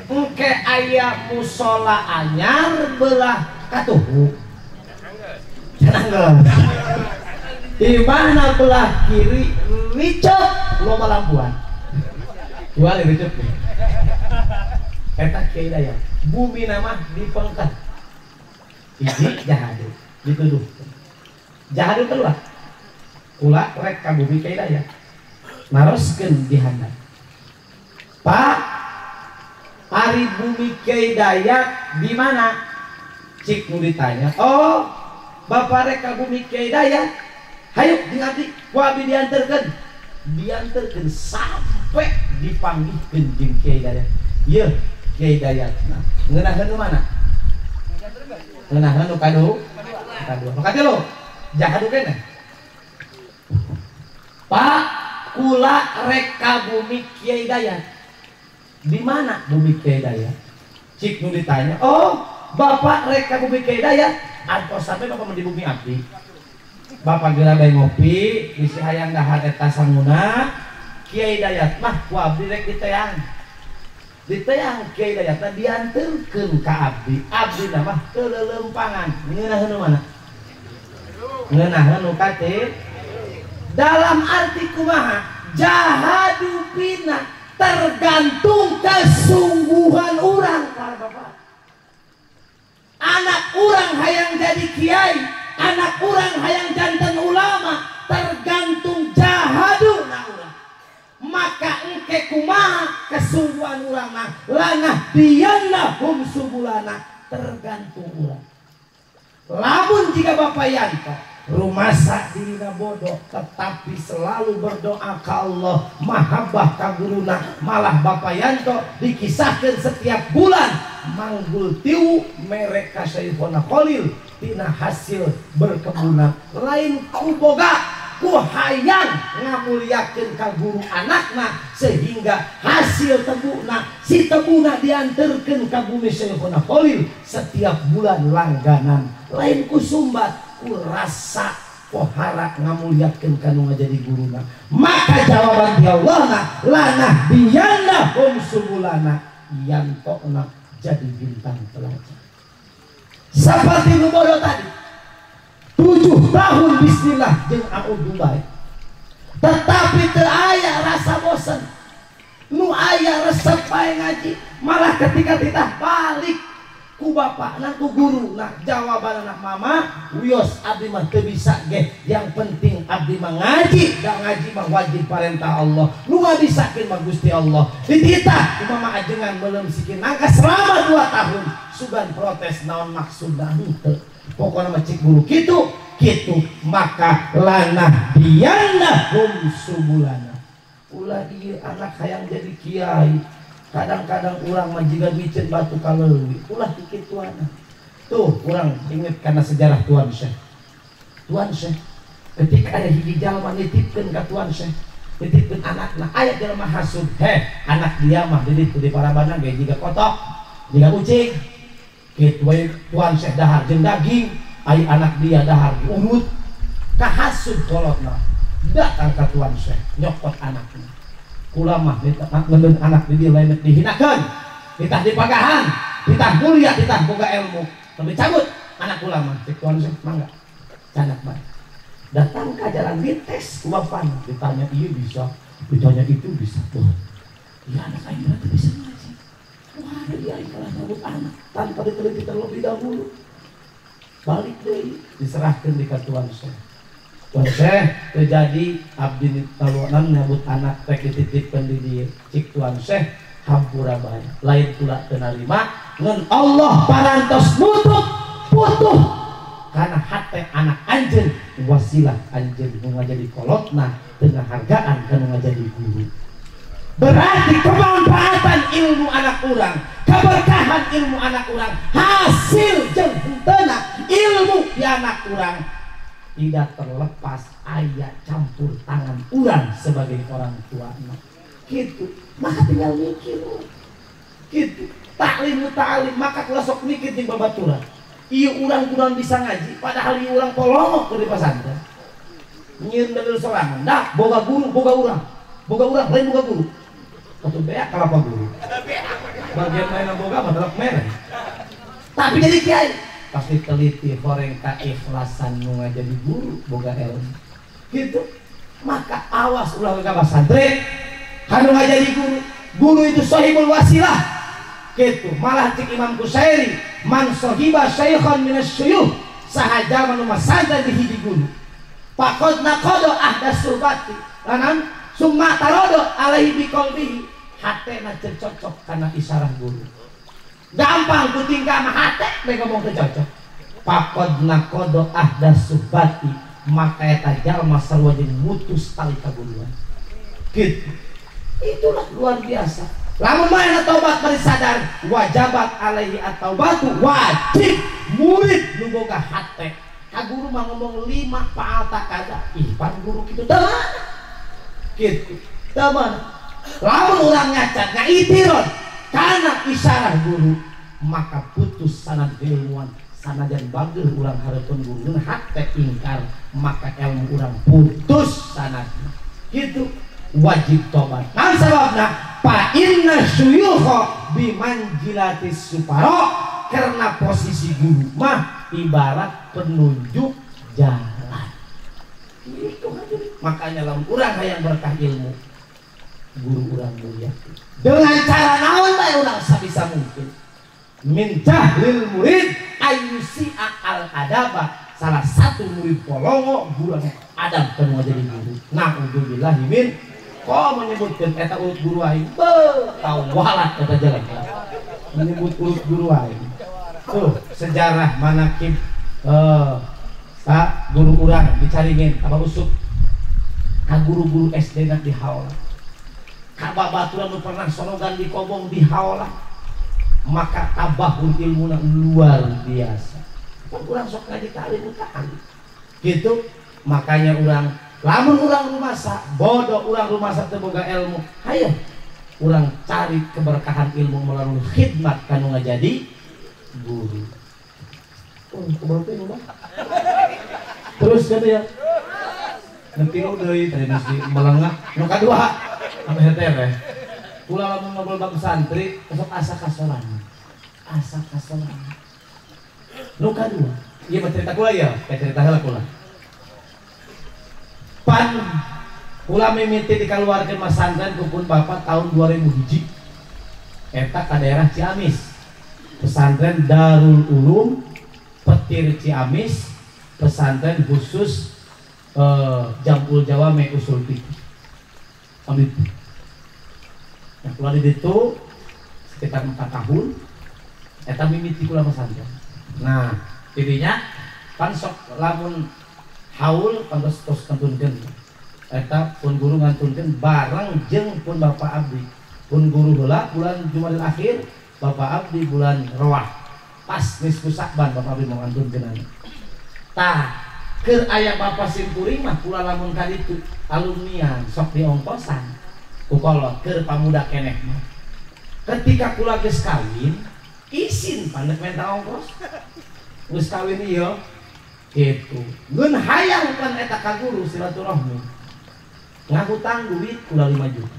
Engke aya musola anyar belah katuhu. Cenanggeus. Di mana belah kiri ricep loba lampuan. Jual ricep. Eta Kiai Dayat. Bumi nama dipengkat. Hiji jahadu dituduh. Jahadu keluar. Kula rek ka bumi Kiai Dayat. Naroskeun di handap. Pak, ari bumi Kiai Dayat di mana? Cik nu ditanya. Oh, bapak rek ka bumi Kiai Dayat. Hayu jeung abdi, ku abdi dianterkeun. Dianterkeun sampai dipanggihkeun jeung Kiai Dayat. Yeuh, Kiai Dayat. Nah, ngeunaheun nu mana? Ngeunaheun nu kadu? Kadua. Nu katilu? Jahadu keneh. Pak, kula rek ka bumi Kiai Dayat. Di mana bumi Kiai Dayat? Cik nu ditanya, oh, bapak rek ka bumi Kiai Dayat. Antos sampai bapak di bumi abdi. Bapak geura bae ngopi, bisi hayang dahar eta sanguna. Kiai Dayat mah ku abdi rek diteang. Diteang Kiai Dayat teh dianterkeun ka abdi. Abdi mah teu leuleumpangan. Ngeunaheun nu mana? Ngeunaheun nu katilu. Dalam arti kumaha? Jahadu fina tergantung kesungguhan orang para bapak. Anak orang hayang jadi kiai, anak orang hayang jantan ulama, tergantung jahadu na urang. Maka engke kumaha kasungguhan urang mah lanahdiyannahum subulana, tergantung urang. Lamun jika Bapak Yanto rumasa dirina bodoh tetapi selalu berdoa ke Allah, mahabbah ka guruna, malah Bapak Yanto dikisahkan setiap bulan manggul tiu mereka Syekhona Khalil tina hasil berkebuna, lain ku boga ku hayang ngamuliakeun ka guru anakna sehingga hasil tebuna si tebuna dianterkeun ka bumi Syekhona Khalil setiap bulan langganan, lain ku sumbat ku rasa pohara ngamuliakeun ka nu ngajadi guruna. Maka jawaban ti Allah na lanahdiyannahum subulana, yantokna jadi bintang pelajar. Seperti nu bodoh tadi 7 tahun bismillah jeung a'udzu bae, tetapi teu aya rasa bosen, nu aya resep bae ngaji. Malah ketika titah balik ku bapakna ku guruna, jawaban anak mama wios abdi mah teu bisa ge, yang penting abdi mah ngaji, da ngaji mah wajib parentah Allah, nu ngabisakeun mah Gusti Allah. Dititah ku mama ajengan meuleum sikil nangka selama 2 tahun sugan protes naon maksudna henteu, pokona mah cik guru kitu kitu. Maka lanahdiyannahum subulana. Ulah ieu anak hayang jadi kiai, kadang-kadang urang mah jiga miceun batu ka leuwi, ulah kikituana. Tuh urang inget karena sejarah Tuan Syekh. Tuan Syekh ketika ada hiji jalma nitipkeun ka Tuan Syekh, nitipkeun anakna, aya jelema hasud, heh anak dia mah di ditu di parabana ge jiga kotok, jiga kucing. Kitu we Tuan Syekh dahar jeung daging, ai anak dia dahar diurut, kahasud kolotna. Datang ka Tuan Syekh nyokot anakna. Kula mah ngeun anak di dieu lain dihinakeun, ditah dipagahan, ditah mulia, ditah boga ilmu, tapi cabut anak kula mah. Cek Tuan Syekh mangga canak bae. Datang ka jalan dites ku bapana, ditanya ieu bisa, ditanya itu bisa. Tuh, ieu anak aing berarti bisa ngaji. Wah, dia aing kalah nyabut anak tanpa diteliti terlebih dahulu. Balik deui diserahkeun di ka Tuan Syekh. Tuan Syekh terjadi abdi taluanan nyabut anak rek dititipkeun di dieu. Cik Tuan Syekh hampura bae, lain kula teu narima ngan Allah parantos nutup putuh karena hate anak anjeun wasilah anjeun nu ngajadi kolotna teu ngahargaan ka nu ngajadi guru. Berarti kemanfaatan ilmu anak urang, keberkahan ilmu anak urang, hasil jeung henteuna ilmu di anak urang tidak terlepas ayat campur tangan urang sebagai orang tua. Gitu, maka tinggal mikir gitu. Taklim ta'lim, maka kula sok mikir jeung babaturan. Ieu urang kurang bisa ngaji, padahal ieu urang polongok di pesantren. Nyieun dalil sorangan, dah boga guru, boga urang. Boga urang lain boga guru. Atuh beak kalapa guru. Bagian lain boga mah telak merah. Tapi jadi kiai pasti teliti horeng keikhlasan nu ngajadi guru boga ilmu. Gitu. Maka awas ulah ka pesantren kanu ngajadi guru. Guru itu sahibul wasilah. Gitu. Malah cik Imam Kusairi, man sahiba syaikhan minasyuyuh, saha jalma nu masantren di hiji guru. Faqad naqada ahda surbati. Lanan summa tarodo alaihi biqalbihi, hatena teu cocok kana isarah guru. Gampang ku tingkah mah hate bae ngomong teu cocok. Faqad naqada ahda surbati, maka eta jalma sarua jeung mutus tali kaguruan. Gitu. Itulah luar biasa. Lamun mana tobat bari sadar, wajabat alaihi at-taubatu, wajib murid nu boga hate. Ka guru mah ngomong 5 fa'alta kada. Ih, pan guru kitu teu mana? Gitu. Teu mana? Lamun urang nyacat ngaitiron kana isyarah guru, maka putus sanad ilmuwan. Sanajan bageuh urang hareupeun guru hate ingkar, maka ilmu urang putus sanadna. Gitu. Wajib tobat. Naon sababna? Fa inna syuyukha bimanjilatis suparo, karena posisi guru mah ibarat penunjuk jalan. Itu makanya lamun urang hayang berkah ilmu, guru urang mulia. Dengan cara naon bae urang sabisa mungkin. Min jahlil murid ayyusi'a al adaba. Salah satu murid polongo guru adab kan jadi guru. Na'udzubillahi min. Kok menyebutkeun eta urut guru aing? Beuh, tawalat eta jelema. Menyebut urut guru aing. Tuh, sejarah manakib sa guru urang dicaringin apa usuk ka guru-guru SD na dihaola. Ka babaturan nu pernah sorogan di kobong dihaola. Maka tabahur ilmuna luar biasa. Pan urang sok ngaji ka alim ka alim. Gitu, makanya urang lamun urang rumasa bodoh, urang rumasa teu boga ilmu, hayo urang cari keberkahan ilmu melalui khidmat kanu ngajadi guru. Oh, kumaha mah? Terus gitu ya. Nanti deui tadi mesti melengah. Nu kadua anu hete teh. Kula lamun ngobrol bab santri sok asa kasorangan. Asa kasorangan. Nu kadua, ieu mah cerita kula ya, kayak cerita heula kula. Pan kula mimiti dikaluarkeun masantren ku pun bapak tahun 2001. Eta ka daerah Ciamis. Pesantren Darul Ulum Petir Ciamis, pesantren khusus Jamul Jawame Usul Fikih. Amin. Nah, kula di ditu sekitar 4 tahun eta mimiti kula pesantren. Nah, tidinya pan sok lamun haul pantos tos kantunkeun. Eta pun guru ngantunkeun bareng jeung pun bapak abdi. Pun guru heula bulan Jumadil Akhir, bapak abdi bulan Roah. Pas nisfu Sa'ban bapak abdi mau ngantunkeun. Tah, keur aya bapak simkuring mah kula lamun ka ditu alumnian sok diongkosan ku kolot keur pamuda keneh mah. Ketika kula geus kawin, isin pandek menta ongkos. Geus kawin ieu gitu. Ngeun hayang pan eta ka guru silaturahmi. Ngahutang duit kula 5 juta.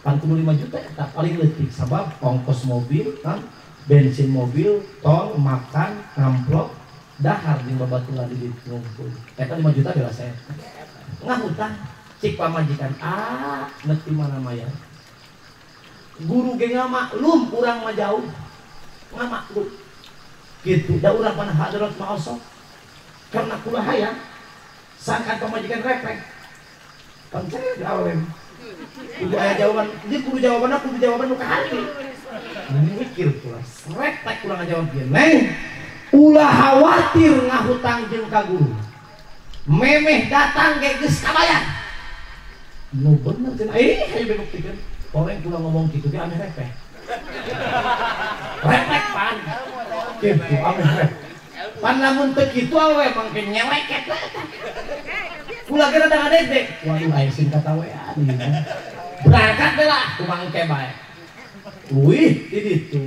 Pan kudu 5 juta eta paling leutik sabab ongkos mobil kan, bensin mobil, tol, makan, ngamplop, dahar jeung babaturan di ditu ngumpul. Eta 5 juta bela saya. Ngahutang cik pamajikan, ah neuk di mana mayar. Guru ge ngamaklum urang mah jauh. Ngamaklum. Gitu, da urang pan hadrat mah osok. Karena kula hayang sangkan pamajikan repek. Pan saya awem. Kudu aya jawaban, dia kudu jawabanna kudu jawaban nu ka hati. Mikir kula, srek kula ngajawab kieu. Neng, ulah khawatir ngahutang jeung ka guru. Memeh datang ge geus kabayar. Nu bener cenah, hayu dibuktikeun. Orang kula ngomong kitu ge aneh repek. Repek pan. Kitu aneh repek. Pan lamun teu kitu awe mangke nyeleket lah eta. Kula ge rada ngadedek. Waduh aing sing katawean ieu. Berangkat we lah kumangke bae. Wih, di ditu.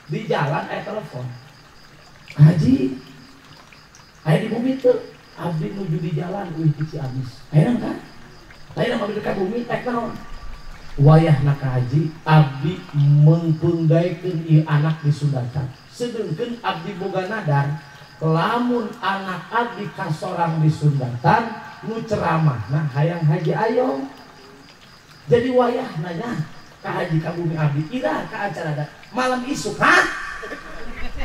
Di jalan aya telepon. Haji, aya di bumi teu? Abdi nuju di jalan uih di Ciamis. Ayeuna kan? Ayeuna mah ka bumi tek naon? Wayahna ka haji, abdi mengpenggaikeun ieu anak di sundatan. Sedengkeun abdi boga nadar, lamun anak abdi kasorang di sundatan, nu ceramahna hayang haji ayo. Jadi wayahna nya ka haji ka bumi abdi ira ka acara da malam isuk, hah?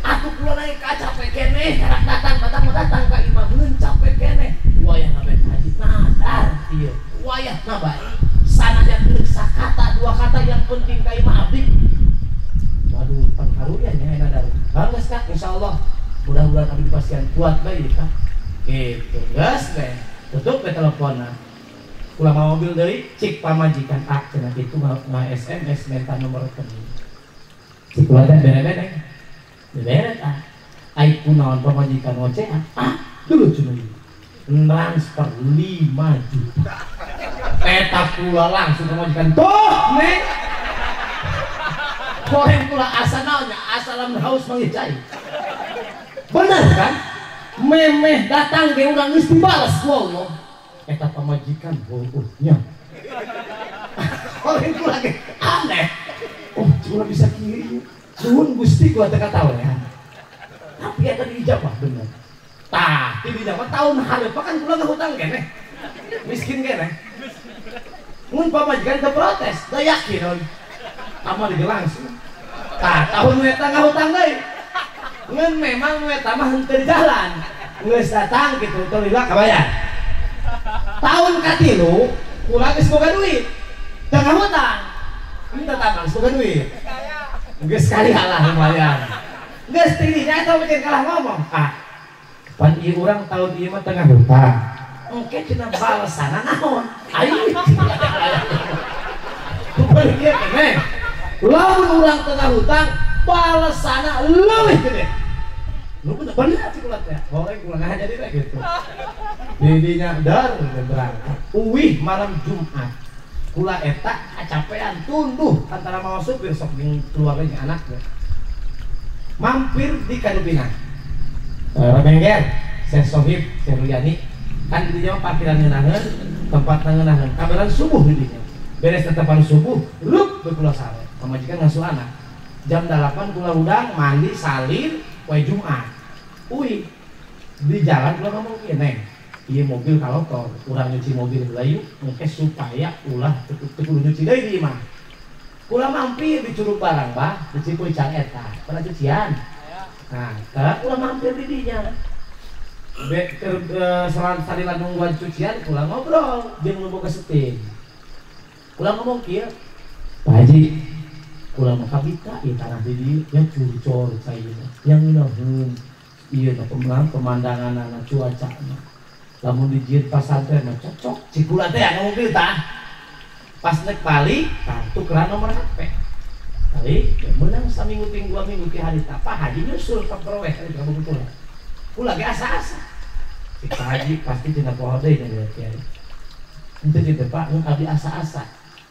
Atuh kula naik ka capek keneh, karak datang batang datang ka imah ngeun capek keneh. Wayahna bae ka haji nadar ieu. Wayahna bae. Sanajan geus sakata dua kata yang penting ka imah abdi. Waduh, pan karunya nya nadar. Geus Kak, insyaallah mudah-mudahan abdi pasian kuat bae ieu Kak. Gitu, geus we. Tutup we teleponna. Kula mau mobil deui cik pamajikan ah cenah kitu nga SMS menta nomor rekening. Cik kula teh bere-bere. Bere ah. Ai kunaon pamajikan ngoceh ah dulu cenah. Transfer 5 juta. Eta kula langsung pamajikan tuh neng. Poen kula asa naonnya asa lamun haus manggih cai. Bener kan? Memeh datang ge urang geus dibales ku Allah. Eta pamajikan heueuh nya. Orang kula ge aneh. Oh, kula bisa kieu. Nuhun Gusti kula teu katawean. Tapi eta diijabah bener. Tah, diijabah tahun hareup kan kula ngahutang keneh. Miskin keneh. Mun pamajikan teu protes, da yakin. Amal ge langsung. Tah, tahun nu eta ngahutang deui. Ngeun memang nu eta mah henteu di jalan. Geus datang kitu teu lila kabayar. Tahun katilu Kula geus boga duit. Tengah hutang. Henteu tambang geus boga duit. Geus kali lah lumayan. Geus tidinya eta mah kalah ngomong. Ah. Pan ieu urang tahun ieu mah tengah hutang. Engke cenah balesana naon? Ayo. Kumaha kieu keneh. Lamun urang tengah hutang balesana leuwih gede. Lu bener bener cik ulat ya, goreng kurang aja jadi gitu. Didinya dar berangkat. Uwih malam Jumat. Kula eta kacapean tunduh antara mau supir sok jeung keluarga jeung anaknya. Mampir di Kadupina. Bengger, Syekh Sohib, Syekh Ruyani. Kan di dinya parkiran ngeunaheun, tempat ngeunaheun. Kabaran subuh di dinya. Beres tetepan subuh, lup kula sare. Pamajikan ngasuh anak. Jam 8 kula udang mandi salin poe Jumat. Uy, di jalan kula ngomong kieu neng, ieu mobil kalotor, urang nyuci mobil heula yuk, engke supaya ulah teu kudu nyuci deui di imah. Kula mampir di Curug Barang bah, di Cipucang eta, pernah cucian. Nah, tah kula mampir di dinya. Be keur salila nungguan cucian kula ngobrol jeung nu boga seting. Kula ngomong kieu, Pak Haji, kula mah kabita ieu tanah di dieu nya curcor caina, yang ngeunaheun. Iya, pemandangan anak cuaca lamun dijieun pasantren mah cocok. Cik kula teh ngomong kieu tah. Pas nek balik, tah tukeran nomor HP. Balik, meunang saminggu ting 2 minggu ti harita. Pak Haji nyusul ka Proweh ka kampung kula. Kula ge asa-asa. Cik Pak Haji pasti cenah poho deui nya kiai. Henteu kitu Pak, mun abdi asa-asa.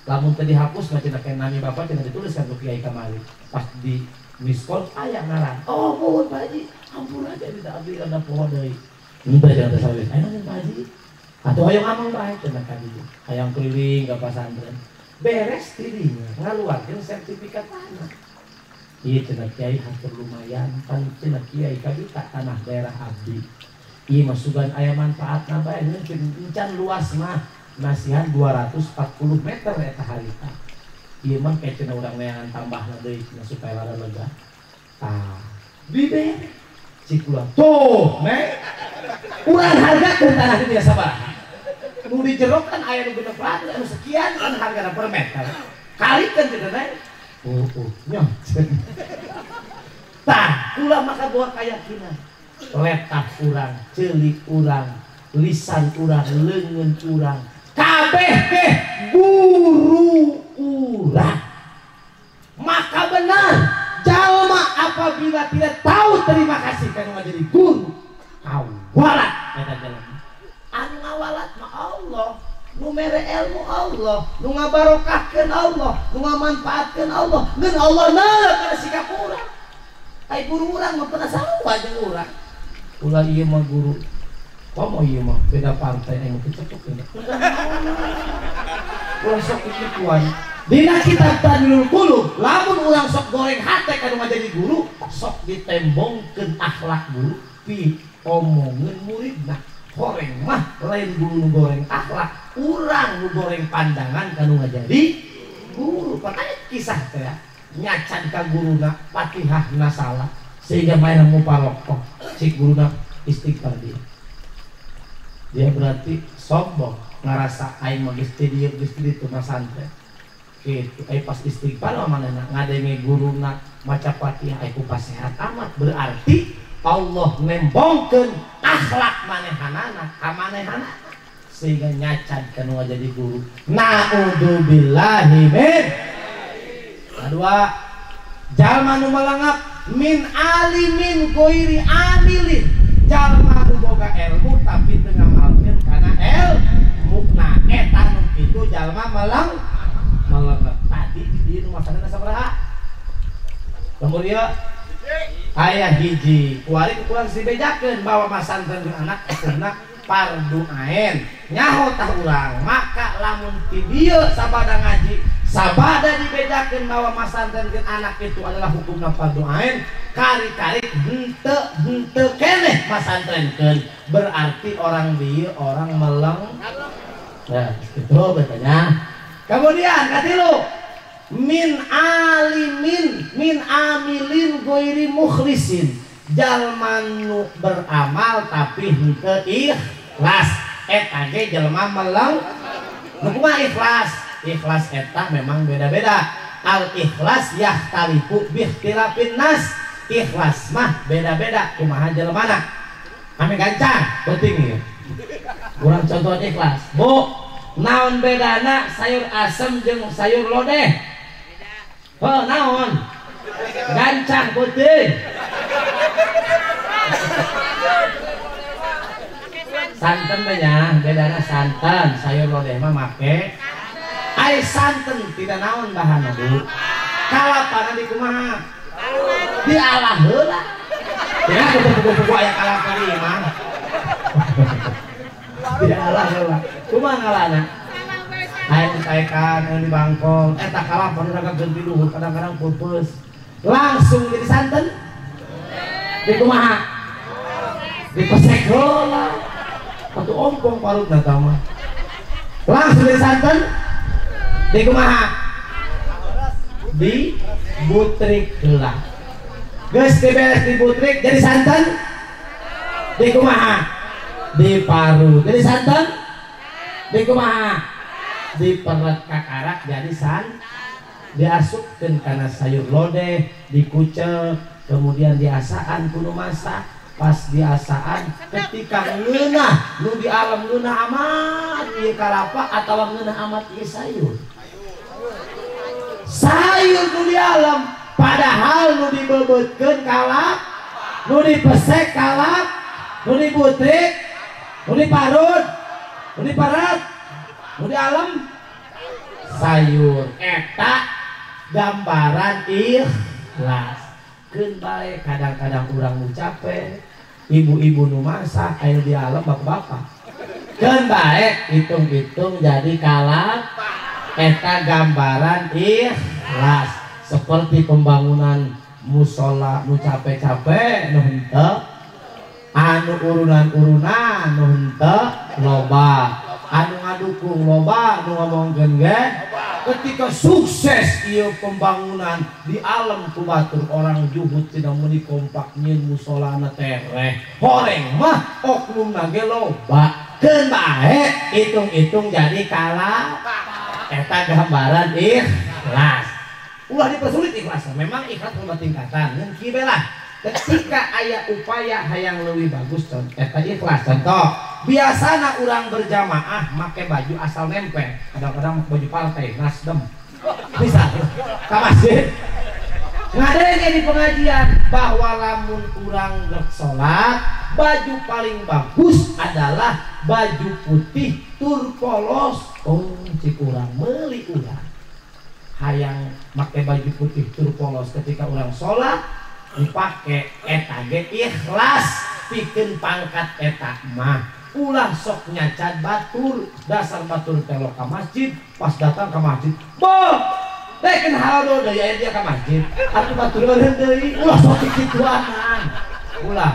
Lamun teu dihapus mah cenah nami bapak cenah dituliskan ku kiai kamari. Pas di miskol aya ngaran. Oh, mohon Pak Haji, ampun aja tidak abdi rada poho deui. Henteu cenah teh sawis. Ayo Pak Haji. Atuh hoyong amang bae cenah ka dieu. Hayang keliling ka pasantren. Beres dirinya ngaluarkeun sertifikat tanah. Ieu cenah kiai hatur lumayan pan cenah kiai kabita tanah daerah abdi. Ieu mah sugan aya manfaatna bae encan luas mah. Masihan 240 meter eta harita. Ieu mah kayak cenah urang neangan tambahna deui cenah supaya rada lega. Tah, dibere cik kula. Tuh, neng. Urang hargakeun tanah di dia sabaraha. Nu di jero kan aya nu 600 anu sekian kan hargana per meter. Kalikeun cenah teh. Oh, nya. Tah, kula maka bawa keyakinan. Letah urang, ceulik urang, lisan urang, leungeun urang, kabeh teh guru urang. Maka benar jalma apabila tidak tahu terima kasih kana jadi guru, kawalat eta jalma. Anu ngawalat mah Allah, nu mere ilmu Allah, nu ngabarokahkeun Allah, nu ngamanfaatkeun Allah, ngeun Allah neuleuh kana sikap urang. Ai guru urang mah pernah sarua jeung urang. Ulah ieu mah guru. Komo ieu mah beda partai anu kecekuk ini. Ulah sok kikuan. Dina kitab Tadlul Qulub, lamun urang sok goreng hate ka nu jadi guru, sok ditembongkeun akhlak guru pi omongeun muridna. Goreng mah lain guru nu goreng akhlak, urang nu goreng pandangan ka nu ngajadi guru. Makanya kisah teh nyacan ka guruna Fatihahna salah sehingga main muparokoh. Cik guruna istighfar dia. Dia berarti sombong ngerasa aing mah geus ti dieu geus ti ditu masantren. Gitu, ai pas istighfar mah manehna ngadenge guruna maca Fatihah ai ku pasehat amat, berarti Allah nembongkeun akhlak manehanana ka manehanana sehingga nyacan ka nu jadi guru. Naudzubillahi min. Kedua, jalma nu melengak min alimin ghairi amilin. Jalma nu boga ilmu tapi teu ngamalkeun kana ilmuna, eta nu kitu jalma meleng melengak. Tadi di dieu nu masana sabaraha? Lamun ieu aya hiji, kuari kurang dibejakeun bahwa masantren anak hukumna fardu ain. Nyaho tah urang, maka lamun ti dieu sabada ngaji, sabada dibejakeun bahwa masantrenkeun anak itu adalah hukumna fardu ain, kari-kari henteu keneh masantrenkeun, berarti orang dieu orang meleng. Nah, itu betanya. Kemudian katilu, min alimin min amilin ghairi mukhlisin. Jalma nu beramal tapi henteu ikhlas, eta ge jelema meleng Nu kumaha ikhlas? Ikhlas eta memang beda-beda. Al ikhlas yahtalifu bihtilafin nas. Ikhlas mah beda-beda kumaha jelemana. Ame gancang penting ieu. Urang contohan ikhlas. Bu, naon bedana sayur asem jeung sayur lodeh? Heuh, naon? Gancang putih. Santen nya, bedana santan, sayur lodeh mah make ai santen tidak naon bahanna Bu. Kalapana di kumaha? Dialah heula. Ya kupu-kupu aya kalapa di imah. Dialah heula. Kumaha ngalana? Aya ditaekan, aya di bangkong, eta kalapa nu rada genti luhur kadang-kadang peupeus. Langsung jadi santen. Di kumaha? Dipesek heula. Atuh ompong parutna tah mah. Langsung jadi santen. Di kumaha? Di butrik heula. Geus diberes di butrik jadi santen. Di kumaha? Di paru. Jadi santen. Di kumaha? Di perut kakarak jadi san. Diasupkeun kana sayur lodeh, dikucek, kemudian diasaan kudu masak. Pas diasaan ketika ngeunah nu di alam ngeunah amat ieu kalapa atawa ngeunah amat ieu sayur. Sayur nu di alam padahal nu dibebeutkeun kalap, nu dipesek kalap, nu dibutrik, nu diparut, nu diparat, nu di alam sayur. Eta gambaran ikhlas. Keun bae kadang-kadang urang nu capek, ibu-ibu nu masak aya di alam bapak-bapak. Keun bae hitung-hitung jadi kalap. Eta gambaran ikhlas. Seperti pembangunan musola nu capek-capek nu henteu, anu urunan-urunan nu henteu loba, anu ngadukung loba, nu ngomongkeun ge. Ketika sukses ieu pembangunan di alam ku batur orang juhud cenah meuni kompak nyieun musolana tereh. Horeng mah oknumna ge loba. Keun bae hitung-hitung jadi kalap. Eta gambaran ikhlas. Ulah dipersulit ikhlas. Memang ikhlas loba tingkatan. Ngan kieu bae lah. Ketika aya upaya hayang leuwih bagus eta ikhlas. Contoh, biasana urang berjamaah make baju asal nempel, kadang-kadang baju partai Nasdem. Bisa ka masjid. Ngadenge di pengajian bahwa lamun urang rek salat, baju paling bagus adalah baju putih tur polos. Oh, cik urang meuli urang. Hayang make baju putih tur polos ketika urang salat dipake eta ge ikhlas pikeun pangkat eta mah. Ulah sok nyacat batur, dasar batur telok ka masjid, pas datang ka masjid, boh, dekeun halodo deui aya dia ka masjid. Atuh batur eureun deui, ulah sok kikituanan. Ulah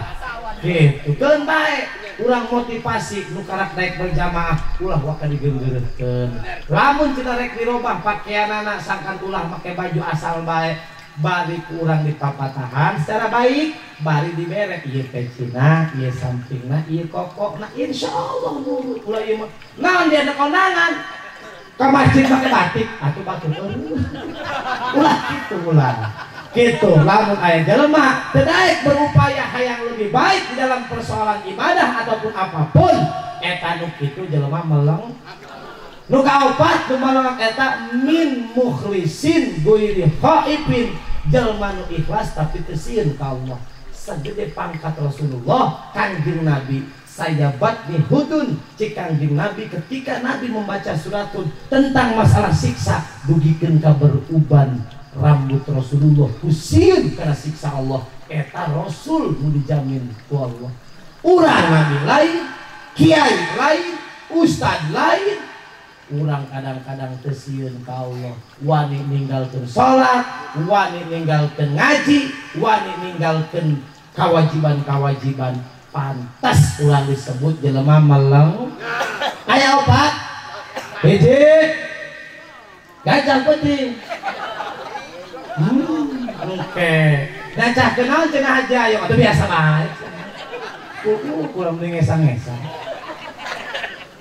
kitu keun bae urang motivasi nu karak naik berjamaah ulah waka digeureukeun. Lamun cenah rek dirobah pakeanana sangkan ulah make baju asal bae. Bari kurang dipapatahan secara baik, bari dibere ieu pecina, ieu sampingna, ieu kokokna, insyaallah nurut. Ulah ieu mah naon dia kondangan ka masjid make batik atuh batur eueuh. Ulah kitu ulah. Kitu lamun aya jelema teu daek berupaya hayang lebih baik di dalam persoalan ibadah ataupun apapun, eta nu kitu jelema meleng. Nu kaopat nu meleng eta min mukhlisin ghairi khaifin. Jelma nu ikhlas tapi teu sieun ka Allah. Sagede pangkat Rasulullah Kangjeng Nabi sayabat di hudun cik Kangjeng Nabi ketika Nabi membaca surat Hud tentang masalah siksa dugikeun ka beruban rambut Rasulullah ku sieun kana siksa Allah. Eta Rasul nu dijamin ku Allah. Urang Nabi lain, kiai lain, ustad lain, urang kadang-kadang teu sieun ka Allah. Wani ninggalkeun salat, wani ninggalkeun ngaji, wani ninggalkeun kewajiban-kewajiban. Pantas urang disebut jelema meleng. Aya opat. Hiji. Gajah putih. Oke. Gajah kenal cenah aja ayo atuh biasa bae. Kuku kurang mending ngesang-ngesang.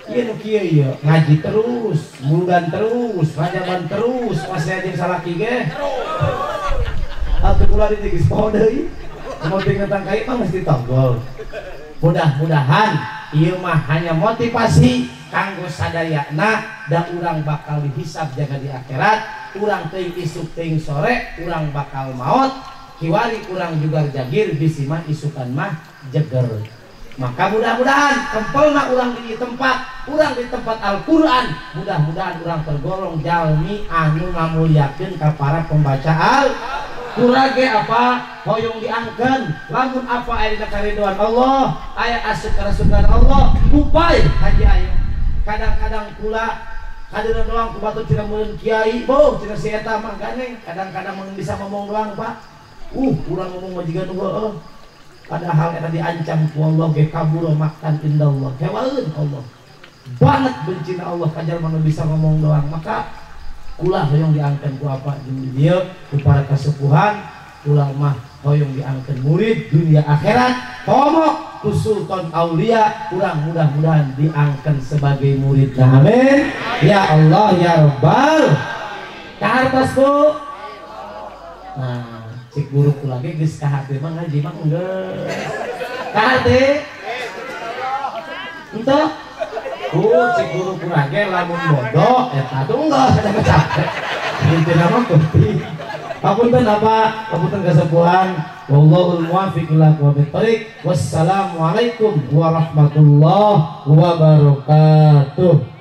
Ieu nu kieu ieu ngaji terus, muludan terus, rajaban terus, masih aja salaki ge. Atuh kula di geus poho deui. Moting tentang kai mah geus ditonggol. Mudah-mudahan ieu mah hanya motivasi kanggo sadayana da urang bakal dihisab jaga di akhirat, urang teuing isuk teuing sore, urang bakal maot, kiwari urang juga jagir bisi mah isukan mah jeger. Maka mudah-mudahan kempelna urang di tempat, urang di tempat Al-Qur'an, mudah-mudahan urang tergolong jalmi anu ngamuliakeun ka para pembaca Al-Qur'an ge apa hoyong diangkeun, lamun apa aya dina karidoan Allah, aya asup ka surga Allah, upay haji aya. Kadang-kadang kula kadeuna doang ku batur cenah meureun kiai, boh cenah si eta mah ganeng, kadang-kadang mun bisa ngomong doang Pak. Urang ngomong mah jiga nu heueuh. Padahal eta diancam ku Allah ge kabur maktan indallah. Hewaeun Allah. Banget bencina Allah ka jalma nu bisa ngomong doang. Maka kula hoyong diangkeun ku apa jeung di dieu ku para kasepuhan, kula mah hoyong diangkeun murid dunia akhirat, komo ku Sultan Aulia, urang mudah-mudahan diangkeun sebagai muridna. Amin. Ya Allah ya Rabbal. Kahartos Bu. Nah, cik guru kula ge geus kahate mah ngaji mah enggeus. Kahate? Henteu? Cik guru kula ge lamun bodoh eta tuh enggeus eta capek. Intina mah peuting. Hapunten apa? Hapunten kasepuhan. Wallahul muwaffiq ila aqwamit thoriq. Wassalamualaikum warahmatullahi wabarakatuh.